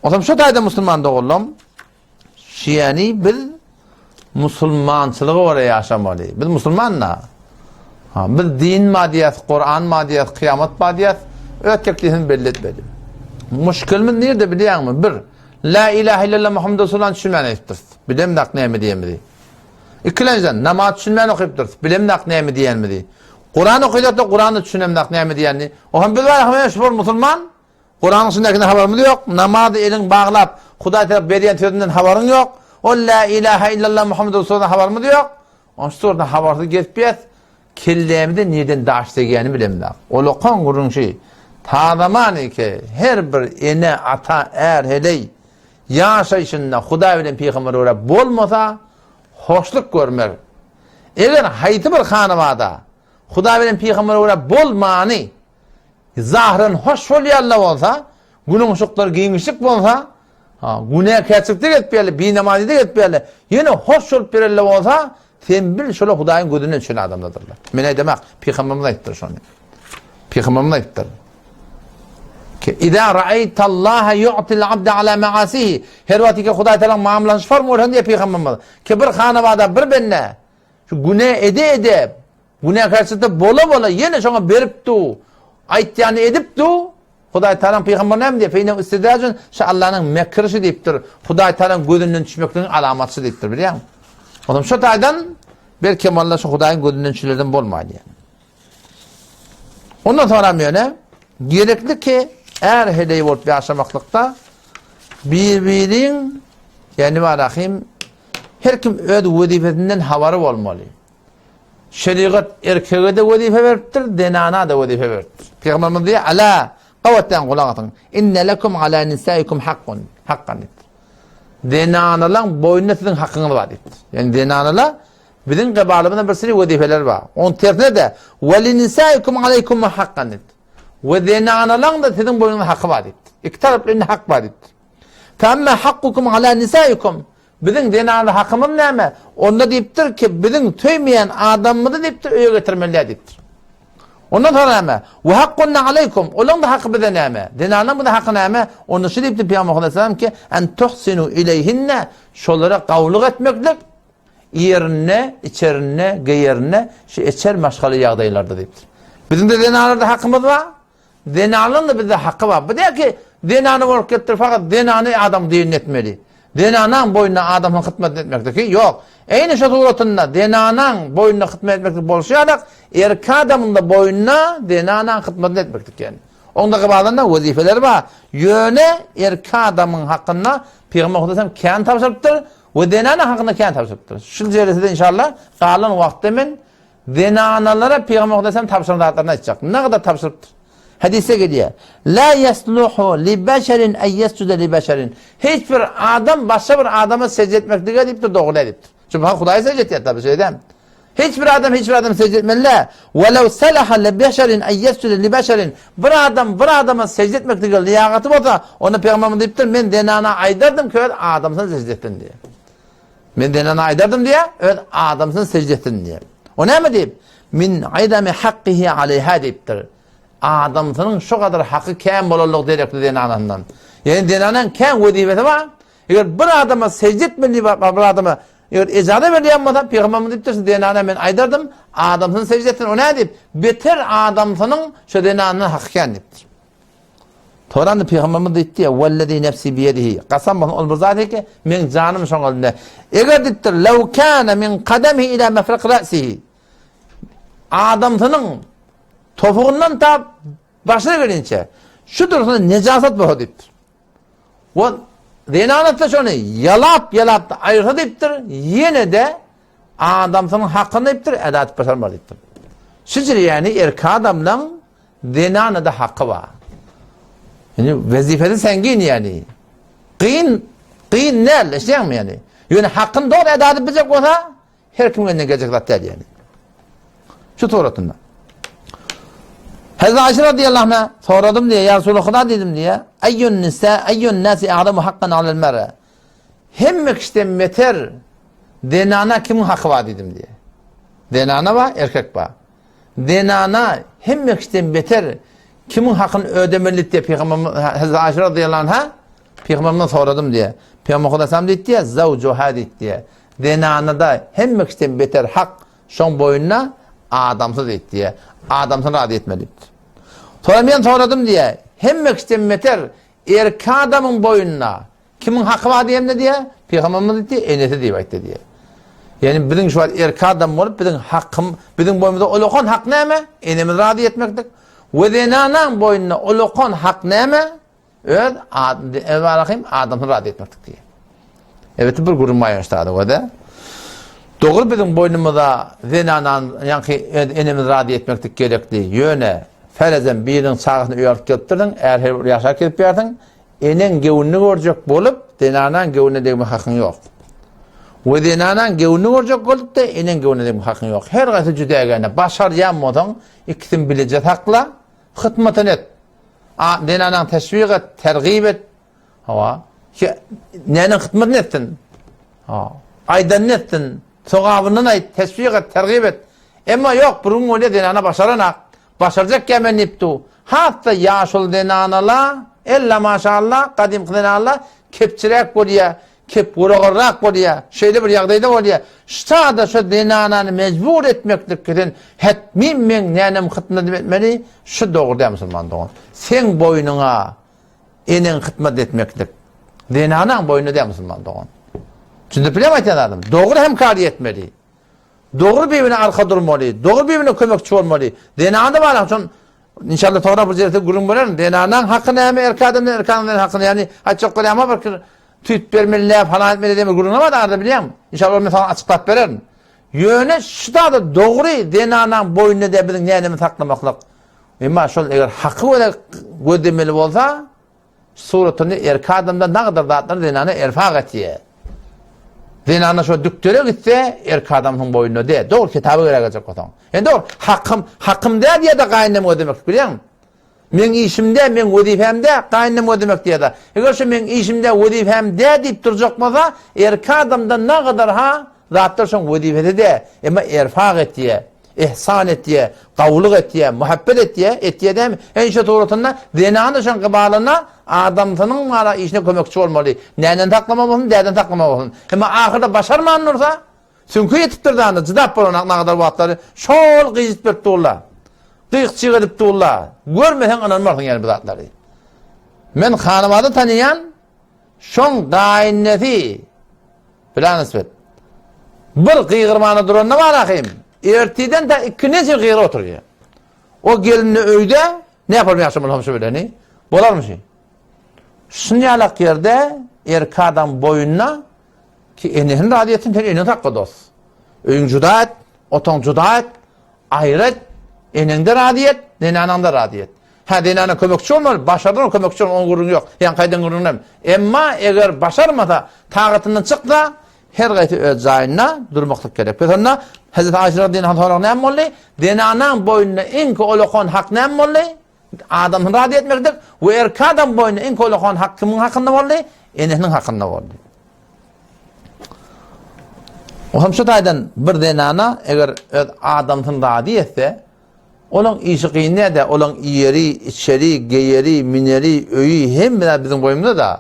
Speaker 1: O hem şu taýda musulman doganlarym, şiýäni biz musulmançylyga görä ýaşamaly. Biz musulman da. Ha, biz din ma diýýäs, Kur'an ma diýýäs, kyýamat ma diýýäs, öz teklifini belli etmeli. Muşkilimiz nirde bilýäňmi? Bir, La ilahe illallah Muhammed Resulullah düşünmän aýdypdyrys. Bilemzak näme diýenimizi. Ikilenjiden, namaz düşünmän okypdyrys, bilemzak näme diýenimizi. Kuran okaýsak-da Kurana düşünemzak näme diýenini. O hem biz bar, hem şu bir musulman. Kuranyň içindäkine habarymyz ýok. Namazy eliň baglap, Hudaý tarap berýän sözünden habaryň ýok. O la ilaha illallah Muhammed Resulullah habarymyz ýok. Onuň şu habarsyz gezip ýes. Kellämize nirden daş degýänini bilemzok. Olakan gürrüň şi. Tazaman ki her bir ene, ata, är, heleý ýaşaýşynda Hudaý bilen pygambere görä bolmasa, hoşluk görmez. Eger haýsy bir hanabada Hudaý bilen pygambere görä bolmany zahyran hoş bolýan-da bolsa, günüň yşyklary giňişlik bolsa, ha, günäkärçilikde gezip ýerli, binamazlyda gezip ýerli, ýene hoş bolup ýörende bolsa, sen bil şolar Hudaýyň gözünden düşen adamlardyrlar. Men aýdamak, pygamberimiz aýtdyr şony. Pygamberimiz aýtdyr. Ki Iza ra'aytallaha yu'til abda ala ma'asihi. Her wagt ki Hudaý Taala mamlasyny form görsen diýe pygamberimiz. Ki bir hanabada bir bende şu güne ede ede günäkärçilikde bola bola ýene şoňa berip du, aýtýany edip du, Hudaý Taala pygamber näme diýe? Feýne istidajun şu Allanyň mekrişi diýipdir. Hudaý Taala gözünden düşmekligiň alamaty diýipdir, bilýäňmi? Olam şu taýdan belki Allah şu Hudaýyň gözünden düşülerden bolmaýar. Ondan sonra ýöne gerekli ki. Är-heleý bolup ýaşamaklykda bir-biriň, ýagny barahym, her kim öz wezipesinden habary bolmaly. Şerigat erkege-de wezipe beripdir, zenana-da wezipe beripdir. Pygamberimiz diýýär, Ala, gabatdan gulak asyň. Inne lekum ala nisaikum hakkun. Hakkan diýipdir. Zenanalaň boýnunda siziň hakyňyz bar diýipdir. Ýagny zenanala biziň gybalymyzda bir sürü wezipeler bar. Onuň tersine-de, we li nisaikum aleykum hakkan diýipdir. We zenanalaň-da siziň boýnuňyzda haky bar diýipdir. Iki taraplaýyn hak bar diýipdir. Fa amma hakkukum ala nisaikum. Biziň zenanlar hakymyz näme? Onda diýipdir ki, biziň söýmeýän adamymyzy diýipdir, öýe getirmeli däl diýipdir. Ondan soň näme? Wa hakkunna aleýkum. Olaň da haky bize näme? Zenanlaryň bize haky näme? Onda şu diýipdir Pygamber aleyhisselam ki, en tuhsinu ileyhinne. Şolara gawlyk etmeklik ýerinde, içerinde, geýerinde, şu eçer maşgala ýagdaýlarda diýipdir. Biziň de zenanlarda hakymyz bar. Zenanyň-da bizde haky bar. Bu däl ki, zenany bolup gelipdir, fakat zenany adam diýenini etmeli. Zenanaň boýnuna adamyň hytmatyny etmekdiki ýok. Eýni şo suratynda zenanaň boýnuna hytmat etmeklik bolşy ýalak, erkek adamyň-da boýnuna zenanaň hytmatyny etmeklik ýaly. Oň-da gybalynda wezipeleri bar. Ýöne erkek adamyň hakynda Pygamber Hudaýam kän tabşyrypdyr we zenanaň hakynda kän tabşyrypdyr. Şul ýerde inşallah galan wagtda men Zenanalara Pygamber Aleyhisselam tabşyran zatlaryny aýtjak. Ne kadar tabşyrypdyr. Hadisde gelýär. La yasluhu li beşerin en yesjude li beşerin. Hiç bir adam başga bir adama secde etmeklige diýipdir, dogry däl diýipdir. Çünki Hudaýa secde etýär tabi şeýdem. Hiç bir adam hiç bir adama secde etmeli däl. Welew salaha li beşerin en yesjude li beşerin. Bir adam bir adama secde etmeklige liýagaty bolsa, onda Pygamberimiz diýipdir, men zenana aýdardym ki, öz adamsyna secde etsin diýip. Men zenana aýdardym diýýär, öz adamsyna sejde etsin diýýär. O näme diýip? Min aýdami hakkihi aleýha diýipdir. Adamsynyň şu gadar haky kän bolanlygy derekli zenanandan. Ýagny zenanaň kän wezipesi bar. Eger bir adama sejde etmeli diýip bir adama eger ejaza berilýän bolsa, pygamberimiz diýipdir, zenana men aýdardym, adamsyna sejde etsin. O näme diýip? Beter adamsynyň şu zenandan haky kän diýipdir. Soranda Pygamberimiz diýipdi, Wellezî nefsî biýedihi, kasam bolsun ol bir zat ki, meň janym şoň elinde. Eger diýipdir, lew kâne min kademihi ila mefrik ra'sihi. Adamsynyň topugyndan tap başyna gelinçe şu dursun nejasat bolsa diýipdir. We zenanatda şony ýalap-ýalap da aýyrsa diýipdir, ýene-de adamsynyň hakyny diýipdir, eda edip başarmaz diýipdir. Şüjür ýagny erkek adamlaň Zenana-da haky bar. Indi wezipesi sengin ýagny. Kyn, kyn däl, eşidýäňmi ýagny? Ýöne hakyny dogry eda edip biljek bolsa, her kimiň elinden geljek zat däl ýagny. Şu suratynda. Hazreti Aişe radıyallahu anha soradym diýe, ýa Resulullah Huda diýdim diýe, Eyyun nisa, eyyun nasi a'zamu hakkan alel mer'e. Hemme kişiden beter zenana kimiň haky bar diýdim diýe. Zenana bar, erkek bar. Zenana hemme kişiden beter kimiň hakyny ödemeli diýip Pygamberimiz Hazreti Aişe radıyallahu anha Pygamberimizden soradym diýe. Pygamber Hudaýam diýdi diýe, zawjuha diýdi diýe. Zenana-da hemme kişiden beter hak şoň boýnuna adamsy diýdi diýe. Adamsyny razy etmeli diýipdir. Sonra men soradym diýe, hemme kişiden beter erkek adamyň boýnuna Kimiň haky bar diýemde diýýär, Pygamberimiz diýdi, enesi diýip aýtdy diýýär. Ýagny biziň şu wagt erkek adam bolup biziň hakym, biziň boýnumyzda ulakan hak näme? Enemizi razy etmeklik. We zenanaň boýnunda ulakan hak näme? Öz Ebarahim adamsyny razy etmeklik diýýär. Elbetde bir gürrüň bar ýaşda da. Dogry biziň boýnumyza zenanan, ýaňky öz enemizi razy etmeklik gerekdi. Ýöne ferezen biriniň çagasyny öýe alyp gelipdirsiň, är her bir ýaşap gelip ýärsiň, Eneň göwnüni görjek bolup, zenanaň göwnüne degme hakyň ýok. We zenanaň göwnüni görjek bolup-da, eneň göwnüne degme hakyň ýok. Her haýsy jüdägäne başarýan bolsaň, ikisini bileje sakla, hytmatyny et. A zenanaň teşwik et, tergip et. Hawa. Näniň hytmatyny etsin? Ha. Aýdanyny etsin. Sogabyndan aýt, teşwik et, tergip et. Emma ýok, bir gün bolýar zenana başaranak. Başarjak ýa men diýip du. Has-da ýaşuly zenanala, ella maşalla, gadymky zenanala kepçiräk bolýa, kepguragarrak bolýa, şeýle bir ýagdaýda bolýa. Ştada şo zenanany mejbur etmeklik sen hetmim meň nänem hytmatymy etmeli, şu dogry däl musulman dogan. Seň boýnuňa eneň hytmat etmeklik. Zenanaň boýnuna däl musulman dogan. Düşündirip bilýärmi aýtýan zadym? Dogry hemkary etmeli. Dogry bir-birine arka durmaly, dogry bir-birine kömekçi bolmaly. Zenany bar, şon. Inşallah soňra bu ýerde gürrüň bererin. Zenanaň haky näme, erkek adamdan erkek adamdan hakyny, ýagny aýtjak bolýan bir tüýt bermeli näme falan etmeli diýen gürrüň bar arada bilýäňmi? Inşallah ony men saňa açyklap bererin. Ýöne şu zada dogry zenanaň boýnuna dä biziň nädemi saklamaklyk. Emma şol eger haky göze gözlemeli bolsa, Suratyny erkek adamda nagadar zatlar zenana erfak etýär. Zenana şo dükdere gitse, erkek adamyň boýnuna de. Dogry kitaba görä geljek bolsaň. Indi dogry, hakym, hakym däl diýýär-de gaýynenem gözlemek bilýäňmi? Meň işim däl, meň wezipem däl, gaýynenem gözlemek diýýär-de. Eger şo meň işim däl, wezipem däl diýip durjak bolsa, erkek adamda nagadar ha zatlar şoň wezipesi däl. Emma erfak etýär. Ihsan etýä, gawulyk etýä, muhabbet etýä, etýä dämi? Hemişe suratynda zenany şoň gybalyna adamsynyň mala işine kömekçi bolmaly. Näden saklama bolsun, däden saklama bolsun. Emma ahyrda başarman dursa, süňki ýetip durda, jydap bolanak nagadar wagtlary şol gyjyt berip durla. Gyk-çyk edip durla. Görmeseň ynanmarsyň ýani bu zatlary. Men Hanabady tanýan, Şoň gaýynesi bilen nisbet. Bir gygyrmana duranda bar ahym. Ertiden ta ikindä çenli gygyryp oturýar. O gelinde öýde ne ýaparmy ýagşy bolsam şu bileni? Bolarmy şu? Şun ýalak ýerde erkek adam boýunda ki enesini razy etsin, sen eneňi sakla dost. Öýüň juda et, otagyň juda et, Aýry et, eneňde razy et, zenanaňda razy et. Hä, zenana kömekçi bolmaly, başardygyň kömekçi bolmaly, oň gürrüňi ýok. Ýaňky aýdan gürrüňem. Emma eger başarmasa, tagatyndan çyksa, her gaýsy öz jaýynda durmaklyk gerek. Pes onda Hezreti Aýşe radiyallahu anha soragy näme boldy? Zenanaň boýnuna iňki olakan hak näme boldy? Adamsyny razy etmeklik we erkek adam boýnuna iňki olakan hak kimiň hakynda boldy? Enesiniň hakynda boldy. O hem şu taýdan bir zenana eger öz adamsyny razy etse, olaň işi kyn däl-de, olaň iýeri, içeri, geýeri, mineri, öýi hemme zat biziň boýumyzda-da.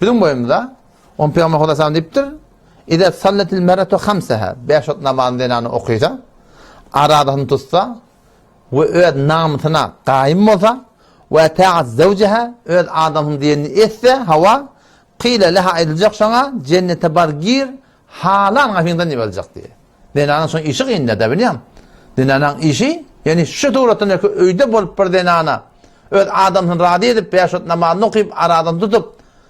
Speaker 1: Biziň boýumyzda. Oň Pygamber Huda sallam diýipdir, Iza sallatil meratu hamsaha, bäş wagt namazyny zenana okysa, aradasyny tutsa we öz namysyna gaýym bolsa, we ta'at zawjaha, öz adamsynyň diýenini etse, hawa, Kyle leha aýdyljak şoňa, Jennete bar gir, halan gapyňdan diýip aljak diýýär. Zenanyň şoň işi kyn-da, bilýäň. Zenanaň işi, ýagny şu suratdan öýke öýde bolup bir zenana öz adamsyny razy edip, bäş wagt namazyny okyp, arazyny tutup,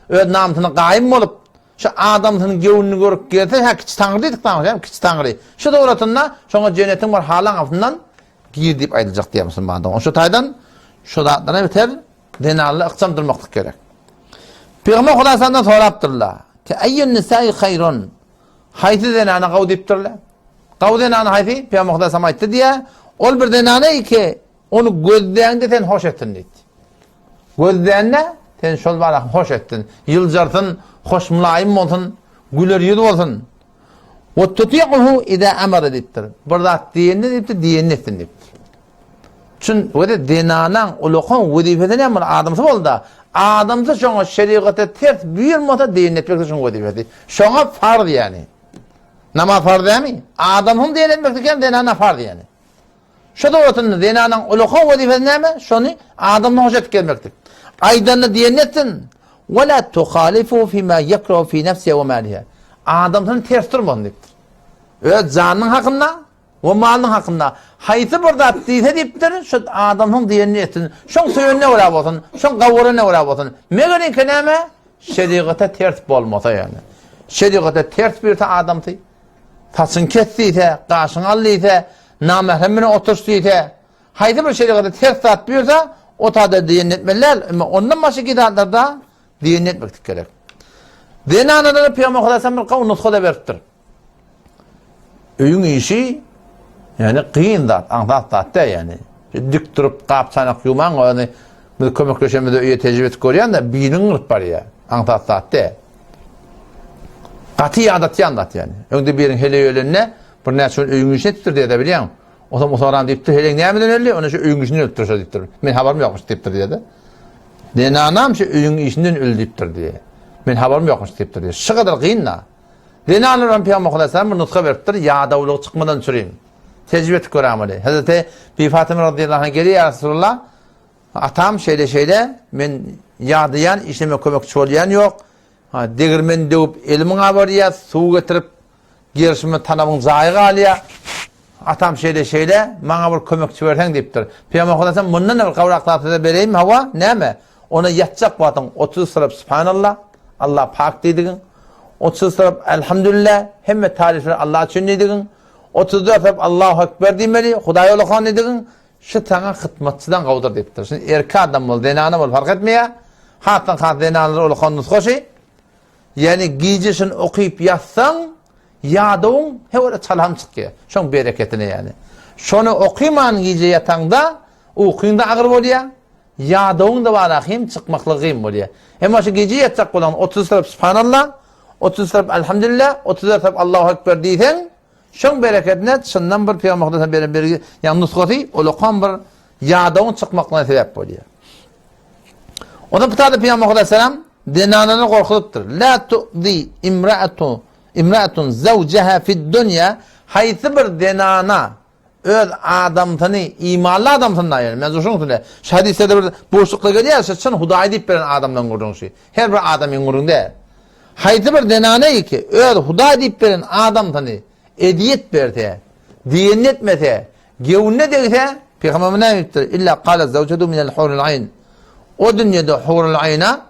Speaker 1: öz namysyna gaýym bolup, şu adamsynyň göwnüni görüp gelse, hä kiçi taňry diýdik saňa, hä kiçi taňry. Şu suratynda şoňa jennetiň bir halan gapysyndan gir diýip aýdyljak diýýär musulman dogan. Şu taýdan şu zatlara biter Zenanlar ykjam durmaklyk gerek. Pygamber Hudaýsandan sorapdyrlar. Ki eýýün nisai haýrun. Haýsy zenana gawy diýipdirler. Gawy zenana haýsy? Pygamber Hudaýsam aýtdy diýä. Ol bir zenana ki ony gözläňde sen hoş etsin diýdi. Gözlände sen şol bara hoş etsin. Ýyljarsyn, hoş mylaýym bolsun, güler ýüz bolsun. Wa tuti'uhu iza amara diýipdir. Bir zat diýende diýipdir, diýenini etsin diýipdir. Çün wede zenanaň ulakan wezipesi näme bol adamsy bolda. Adamsy şoňa şerigata ters buýurmasa diýenini etmek şoň wezipesi. Şoňa farz ýani. Namaz farz dämi? Adamsyň diýenini etmek hem zenana farz ýani. Şu dogrusyny zenanyň ulakan wezipesi näme? Şony adamyny hoş edip gelmekdir. Aýdanyny diýenini etsin. Ve la tuhalifu fima yekrehu fi nefsiha ve maliha. Adamsyny ters durmasyn diýipdir. Öz janynyň hakynda we malynyň hakynda haýsy bir zat diýse diýipdir, şu adamsyň diýenini etsin. Şoň söýenine görä bolsun, şoň gawuryna görä bolsun. Megeriňki näme? Şerigata ters bolmasa ýagny. Şerigata ters birse adamsy Saçyňy kes diýse, gaşyňy al diýse, namährem bilen oturyş diýse, haýsy bir şerigata ters zat buýursa, o tada diýenini etmeli däl. Emma ondan başga zatlarda diýenini etmeklik gerek. Zenanalara Pygamber Hudaý bir gowy nusga-da beripdir. Öýüň işi ýagny kyn zat, aňsat zat däl ýagny. Dik durup gap-çanak ýuwmaň, ony biz kömekleşemizde öýe tejribe etip görýän-de, biliň gyryp barýar. Aňsat zat däl. Gaty ýadatýan zat ýagny. Öňde biriň heleý ölende birnäçe gün öýüň işini etipdir diýýär-de bilýäňmi? Onsoň Musaram diýipdir, heleýiň nämeden öldi? Onda şu öýüň işinden ölüpdir şo diýipdir. Men habarym ýokmuş diýipdir diýýär-de. Zenanam şu öýüň işinden öldi diýipdir diýýär. Men habarym ýokmuş diýipdir diýýär. Şu gadar kyn-da. Zenanlar hem Pygamber Hudaýsalam bir nusga beripdir, ýadawlygy çykmadan çürin. Tejribe etip görämeli. Hazreti Bi Fatyma radiyallahu anha gelýär, ýa Resulallah, Atam şeýle-şeýle, men ýadaýan, işleme kömekçi bolýan ýok. Ha, degirmen döwüp elim gabarýar, suw getirip gerşime tanabyň jaýy galýar. Atam şeýle-şeýle, maňa bir kömekçi berseň diýipdir. Pygamber Hudaýam mundan bir gowrak zat size bereýinmi? Hawa, näme? Ona ýatjak wagtyň 30 syrap Subhanallah, Allah pak diýdigiň. 30 syrap Elhamdülillah, hemme taryflar Allah üçin diýdigiň. 34 syrap Allahu Ekber diýmeli, Hudaý ulakan diýdigiň. Şu saňa hytmatçydan gowudyr diýipdir. Şuny erkek adam bol, zenana bol fark etmeýär. Hasdan has zenanlar ulakan nusgaşy. Ýagny gije şuny okyp ýatsaň, ýadawyň hewele çalam çykýar. Şoň bereketine ýagny. Şony okyman gije ýataňda, ukyň-da agyr bolýar, ýadawyň-da bar hem çykmaklygy gyn bolýar. Emma şu gije ýatjak bolaň 30 tarap Subhanallah, 30 tarap Elhamdülillah, 34 tarap Allahu Ekber diýseň, şoň bereketine çyndan bir Pygamber Hudaýdan beren bergi, ýagny nusgasy ulakam bir ýadawyň çykmaklygyna sebäp bolýar. Ondan pytada Pygamber Hudaý selam zenanany gorkuzypdyr. La tu'zi imra'atu imra'atun zawjaha fid dunya haýsy bir zenana öz adamsyny imanly adamsyny da ýani men şonuň üçin şu hadysda bir boşlukda gelýär şu çyn Hudaý diýip beren adamdan gürrüň şu. Her bir adamyň gürrüň däl. Haýsy bir zenana ki öz Hudaý diýip beren adamsyny ezýet berse, diýenini etmese, Göwnüne degse, Pygamberimiz näme diýipdir? Illa qala zawjatu minel hurul aýn. O dünýede hurul aýna,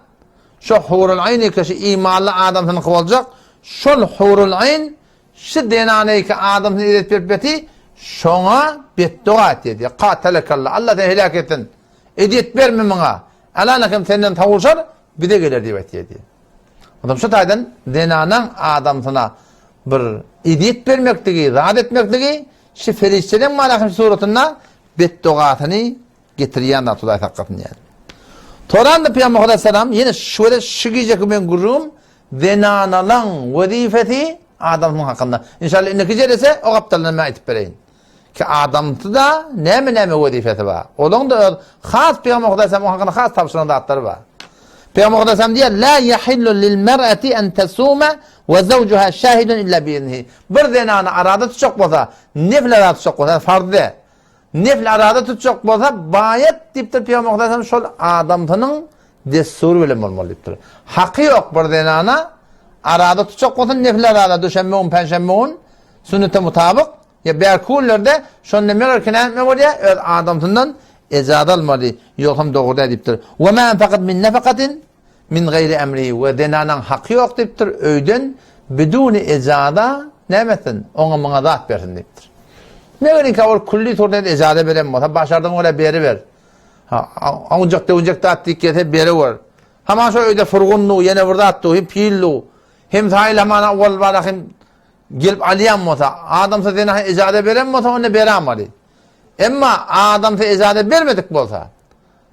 Speaker 1: şo hurul aýn eke şu imanly adamsynyňky boljak, şol hurul aýn şu zenana eke adamsyny ezet berip beti, şoňa betdoga etdi diýýär. Katalakallah, Allah seni heläk etsin. Ezýet berme muňa. Alana hem senden sowuşar, bize geler diýip aýtýar diýýär. Adam şu taýdan zenanaň adamsyna bir ezýet bermekligi, zat etmekligi Şu perişdeleň malahym suratynda betdogasyny getirýän zat Hudaý saklasyn diýýär. Torandy Pygamber Hudaý ýene şu wede şu gijeki men gürrüňim zenanalaň wezifesi adamsynyň hakynda. Inşallah indiki jelese o gapdalyndan men aýtyp bereýin. Ki adamsy-da näme näme wezifesi bar. Olaň da öz has Pygamber Hudaý o hakynda has tabşyran zatlary bar. Pygamber Hudaý diýýär: "La yahillu lil mar'ati an tasuma we zawjuha şahidun illa bi iznihi." Bir zenany arada tutjak bolsa, nefl arada tutjak bolsa, farz däl. Nefl arada tutjak bolsa, baýat diýipdir Pygamber Hudaý şol adamsynyň dessury bilen bolmaly diýipdir. Haky ýok bir zenana arada tutjak bolsa, nefl arada duşenbe gün, penşenbe gün sünnete mutabyk ýa bärki günlerde şonda meger ki näme bolýar? Öz adamsyndan ejaza almaly, ýogsam dogry däl diýipdir. Wa ma anfaqat min nafaqatin Min gaýri emrihi we zenanaň haky ýok diýipdir, öýden biduni ejaza näme etsin, oňa muňa zat bersin diýipdir. Megeriňkä ol külli suratda ejaza beren bolsa, başardygyň görä beriber. Ha, awunjak-döwünjek zat diýip gelse beriber. Haman şo öýde furgun du, ýene bir zat du, hem pil du, hem saýyl haman owal bara hem gelip alýan bolsa, adamsa zenana ejaza beren bolsa, onda beramaly. Emma adamsa ejaza bermedik bolsa,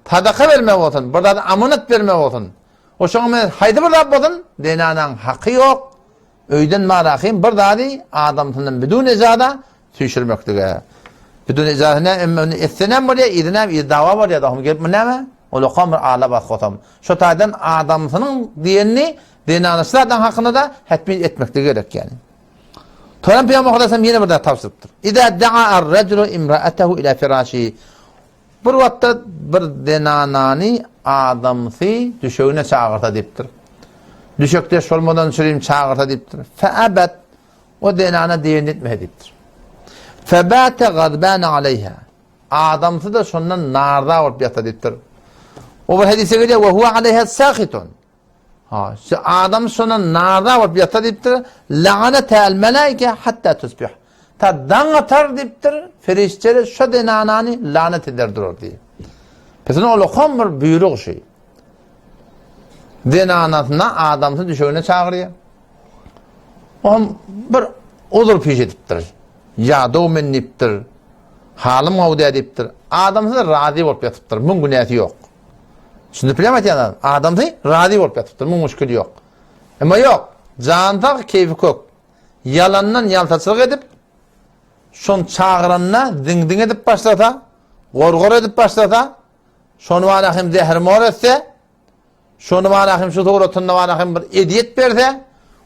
Speaker 1: Sadaka bermek bolsun, bir zady amanat bermek bolsun, o şoňa meňzeş haýsy bir zat bolsun, zenanaň haky ýok, öýden marahym bir zady adamsyndan bidun ejaza süýşürmeklige. Bidun ejaza näme, emma indi etse näme bolýar, yzy näme, yzy dawa bolýar, dahum gelip bu näme? Ol okam bir ala bas gosam. Şo taýdan adamsynyň diýenini zenana şu zadyň hakynda-da hetmin etmekligi gerek ýani. Toran Pygamber Hudaý ýene bir zat tabşyrypdyr. Iza daa ar-rajulu imra'atahu ila firashihi. Bir wagtda bir zenanany adamsy düşegine çagyrsa diýipdir. Düşekdeş bolmadan çürim çagyrsa diýipdir. Feabet o zenana diýenini etmese diýipdir. Febate gazbana aleýha. Adamsy da şondan narza bolup ýatsa diýipdir. O bir hadise gelýär, we huwa aleýha sahitun. Ha, şu adam şondan narza bolup ýatsa diýipdir, la'anatal melaike hatta tusbih. Ta daň atar diýipdir, ferişdeler şo zenanany lanet eder durar diýip. Pesine ol okan bir buýruk şu. Zenanasyna adamsy düşegine çagyrýar. Ohm bir uzur piş edipdir. Ýadaw men diýipdir. Halym gowy däl diýipdir. Adamsy razy bolup ýatypdyr. Muň günäsi ýok. Düşünip bilýärmi aýtýan zadym? Adamsy razy bolup ýatypdyr, muň müşkili ýok. Emma ýok, jany sag, keýpi kök. Ýalandan ýaltaçylyk edip, şony çagyranda ziň-ziň edip başlasa, gor-gor edip başlasa, şony bana hem zährimor etse, Şony bana hem şu suratynda bana hem bir ezýet berse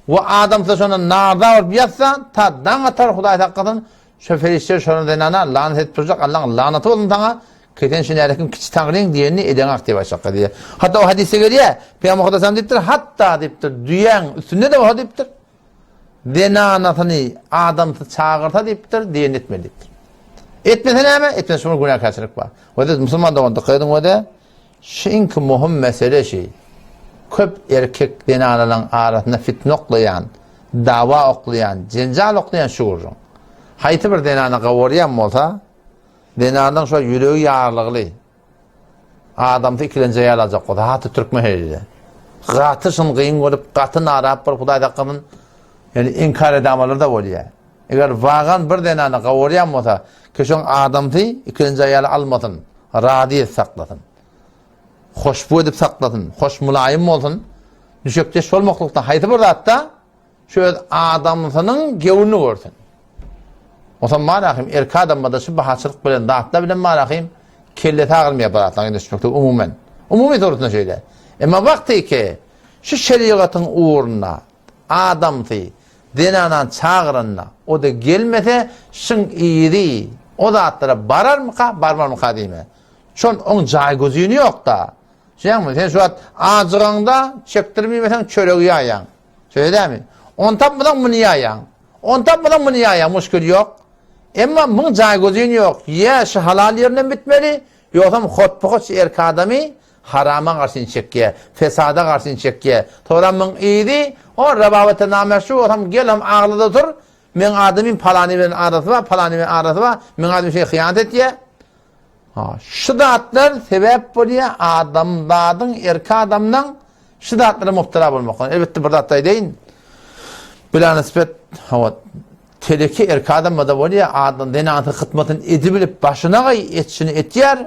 Speaker 1: we adamsa şondan narza bolup ýatsa, ta daň atar Hudaý saklasyn, şo perişde şony zenana lanet edip durjak, Allaň lanaty bolsun saňa, ki sen şu nälekim kiçi Taňryň diýenini edeňak diýip aýtjak diýýär. Hatda o hadysda gelýär, Pygamber Hudaý diýipdir, hatda diýipdir, düýäň üstünde-de bolsa diýipdir. zenanasyny adamsy çagyrsa diýipdir, diýenini etmeli diýipdir. Etmese näme? Etmese şuňa günäkärçilik bar. Wede musulman dogan dykgat ediň wede şu iňki muhim mesele şi. Köp erkek zenanalaryň arasynda fitne oklaýan, dawa oklaýan, jenjal oklaýan şu gürrüň. Haýsy bir zenana gawarýan bolsa, zenanyň şo ýüregi ýarlygly, Adamsy ikilenji aýal aljak bolsa, haty türkmen heleýde. Gaty şun gyn görüp, gaty narap bolup Hudaý saklasyn, ýani inkar edamalar-da bolýar. Eger wagan bir zenany gawurýan bolsa, ki şoň adamsy ikilenji aýaly almasyn, razy edip saklasyn. Hoşbu edip saklasyn, hoş mulaýym bolsun. Düşekdeş bolmaklykdan haýsy bir zatda Şu öz adamsynyň göwnüni görsün. Onsoň bar ahim erkek adamda şu bahaçylyk bilen zatlar bilen bar ahim kellesi agyrmaýar bu zatlaryň düşmekde umumen. Umumy suratynda şeýle. Emma wagty ki şu şerigatyň ugrunda adamsy zenanany çagyranda o-da gelmese şyň yzy o zatlara bararmyka barmarmyka diýme. Şon oň jaý gözüni ýokda. Şeýlemi? Sen şu wagt ajygaňda çekdirmeýmeseň çöregi ýaýaň. Şeýle dälmi? Ony tapmasaň muny ýaýaň. Ony tapmasaň muny ýaýaň, muşkil ýok. Emma muň jaý gözüni ýok. Ýa şu halal ýerinden bitmeli, ýogsam hotba-hot şu erkek adamy harama garşyny çekýär, fesada garşyny çekýär. Soňra muň yzy, o rababata nameşru bolsam gel hem aglada otur, meň adamym palany bilen arasy bar, palany bilen arasy bar, meň adamym şeýle hyýanat etýär. Ha, şu zatlar sebäp bolýar adamzadyň, erkek adamdan şu zatlara mubtala bolmaklygyna. Elbetde bir zat aýdaýyn. Bila nisbet, hawa, teleki erkek adamda bolýar, adam zenansy hytmatyny edibilip başyna gaý etişini etýär.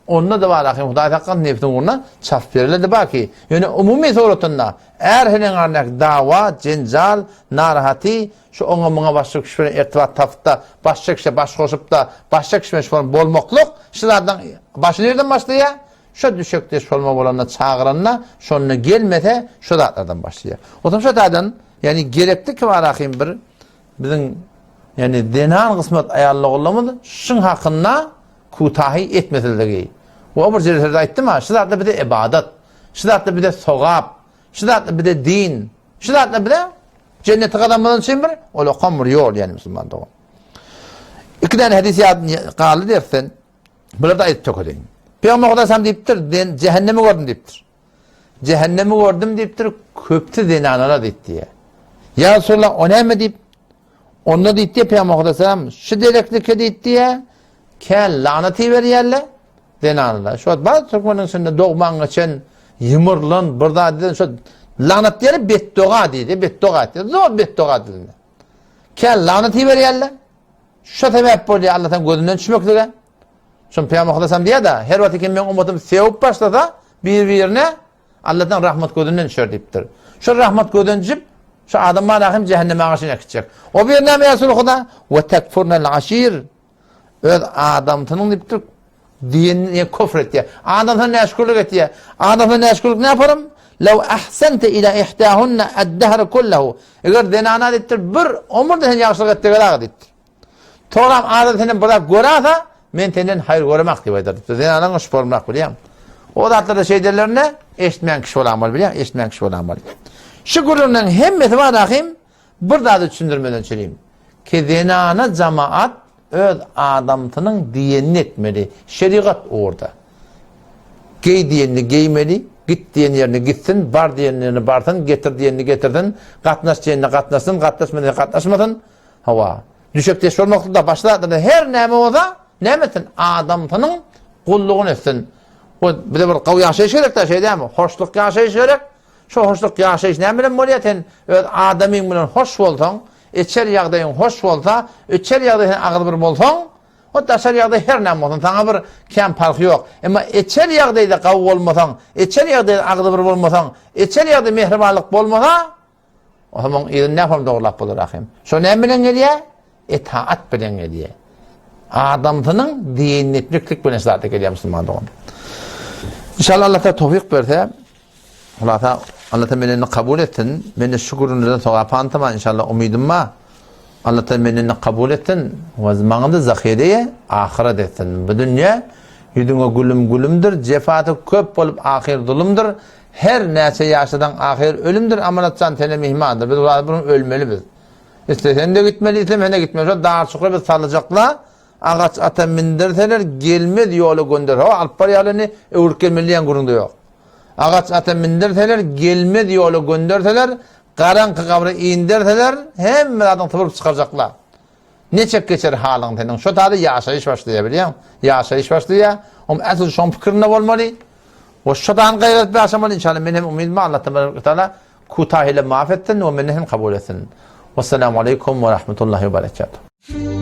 Speaker 1: Onda da bar ahim Hudaý saklasyn nebsiň ugruna çapyp beriledi baki. Ýöne umumy suratynda är heleň arasyndaky dawa, jenjal, narahaty Şu oňa-muňa başga kişi bilen irtibat tapyp-da, başga kişä baş goşup-da, başga kişi bilen şol bolmaklyk, şu zatlaryň başy nireden başlaýar? Şo düşekdeş bolma bolanda, çagyranda, şonda gelmese, şo zatlardan başlaýar. Otam şo taýdan, ýagny gerekli kibarahym bir biziň, ýagny zenan gysmat aýal-ogullarymyz şuň hakynda kutahy etmesiligi. We bir jelselerde aýtdym-a, şu zatlar bize ybadat, şu zatlar bize sogap, şu zatlar bize din, şu zatlar bize Jenneti gazanmadan üçin bir ol okan bir ýol ýani musulman dogan. Iki däne hadis ýad galdy dersden. Bular da aýdyp tökedeýin. Pygamber Hudaý sam diýipdir, den cehennemi gördüm diýipdir. Cehennemi gördüm diýipdir, köpsi zenanalar diýipdi. Ýa Resulallah o näme diýip? Onda diýipdi Pygamber Hudaý sam şu dereklike diýipdi. Kä lanat iberýärler zenanalar. Şu wagt bar türkmeniň içinde dogman geçen, ýumurlan bir zat diýen şu lanat diýeli betdoga diýdi, betdoga diýdi. Zor betdoga dilinde. Kä lanat iberýärler. Şu sebäp bolýar Allah sen gözünden düşmeklige. Şon Pygamber Hudaý diýýär-de, her wagt kim meň ummatym sewip başlasa bir-birine Allahdan rahmat gözünden düşer diýipdir. Şu rahmat gözden düşüp, şu adam bar hem cehenneme agaçyna gitjek. O bir näme ýa Resul Huda? We tekfurnel aşir. Öz adamsynyň diýipdir, diýenine küfr etýär. Adamsyna näşükürlik etýär. Adamsyna näşükürlik ne yaparym? Lew ahsente ila ihdahunna ad-dahr kullahu. Eger zenana diýipdir, bir ömür sen ýagşylyk etdigi diýipdir. Toram adam senden bir zat görasa, men senden haýyr göremak diýip aýdar diýipdir. Zenanaň şu bolmak bilýän. O zatlarda şeýderlerine eşitmeýän kişi bolan bol bilýän, eşitmeýän kişi bolan bol. Şu gürrüňleň hemmesi bar ahim, Bir zady düşündirmeden çürim. Ki zenana jamaat öz adamsynyň diýenini etmeli, şerigat ugurda. Geý diýenini geýmeli, git diýen ýerine gitsin, bar diýen ýerine barsyn, getir diýenini getirsin, gatnaş diýenine gatnaşsyn, gatnaşma diýenine gatnaşmasyn. Hawa. Düşekdeş bolmaklykda başga zatlarda her näme bolsa, näme etsin? Adamsynyň gullugyny etsin. O bize bir gowy ýaşaýyş gerek-dä, şeý dälmi? Hoşluk ýaşaýyş gerek. Şo hoşluk ýaşaýyş näme bilen bolýar? Sen öz adamyň bilen hoş bolsaň, içer ýagdaýyň hoş bolsa, içer ýagdaý sen agzybir bolsaň, o daşary ýagdaý her näme bolsun, saňa bir kän parhy ýok. Emma içer ýagdaýda gawy bolmasaň, içer ýagdaýda agzybir bolmasaň, içer ýagdaý mähribanlyk bolmasa, o zaman yzyny nähili dogrulap bolar ahym? Şo näme bilen gelýär? Etaat bilen gelýär. Adamsynyň diýenini etmeklik bilen zat gelýär musulman dogan. Inşallah Allah ta towfik berse, Hulasa Allah ta menini kabul etsin. Meni şu gürrüňlerden sogap antama inşallah umydym bar. Allah ta menini kabul etsin. We maňa da zahireýe ahyret etsin. Bu dünýä ýüzüňe gülüm gülümdir, jefasy köp bolup ahyr zulumdyr. Her näçe ýaşasaň ahyr ölümdir, amanatjan sene mihmandyr. Biz hulasa bir gün ölmeli biz. Islesen-de gitmeli, islemesen-de gitmeli. Şo dar çukura bizi salyjaklar. Agaç ata mindirseler, gelmez ýola gönder. Hawa, alyp barýarlar indi, öwrüp gelmeli diýen gürrüň-de ýok. Agaç ata mindirseler, gelmez ýola gönderseler, garaňky gabra inderseler, hemme zadyňy sypyryp çykarjaklar. Niçek geçer halyň seniň? Şo taýda ýaşaýyş başlaýar, bilýäňmi? Ýaşaýyş başlaýar. Oň äsli şoň pikirinde bolmaly. We şo taýdan gaýrat edip ýaşamaly. Inşallah men hem umydym bar, Allah tebaraka taala kutahile maaf etsin we meni hem kabul etsin. Wessalamu aleýkum we rahmetullahi we berekatuh.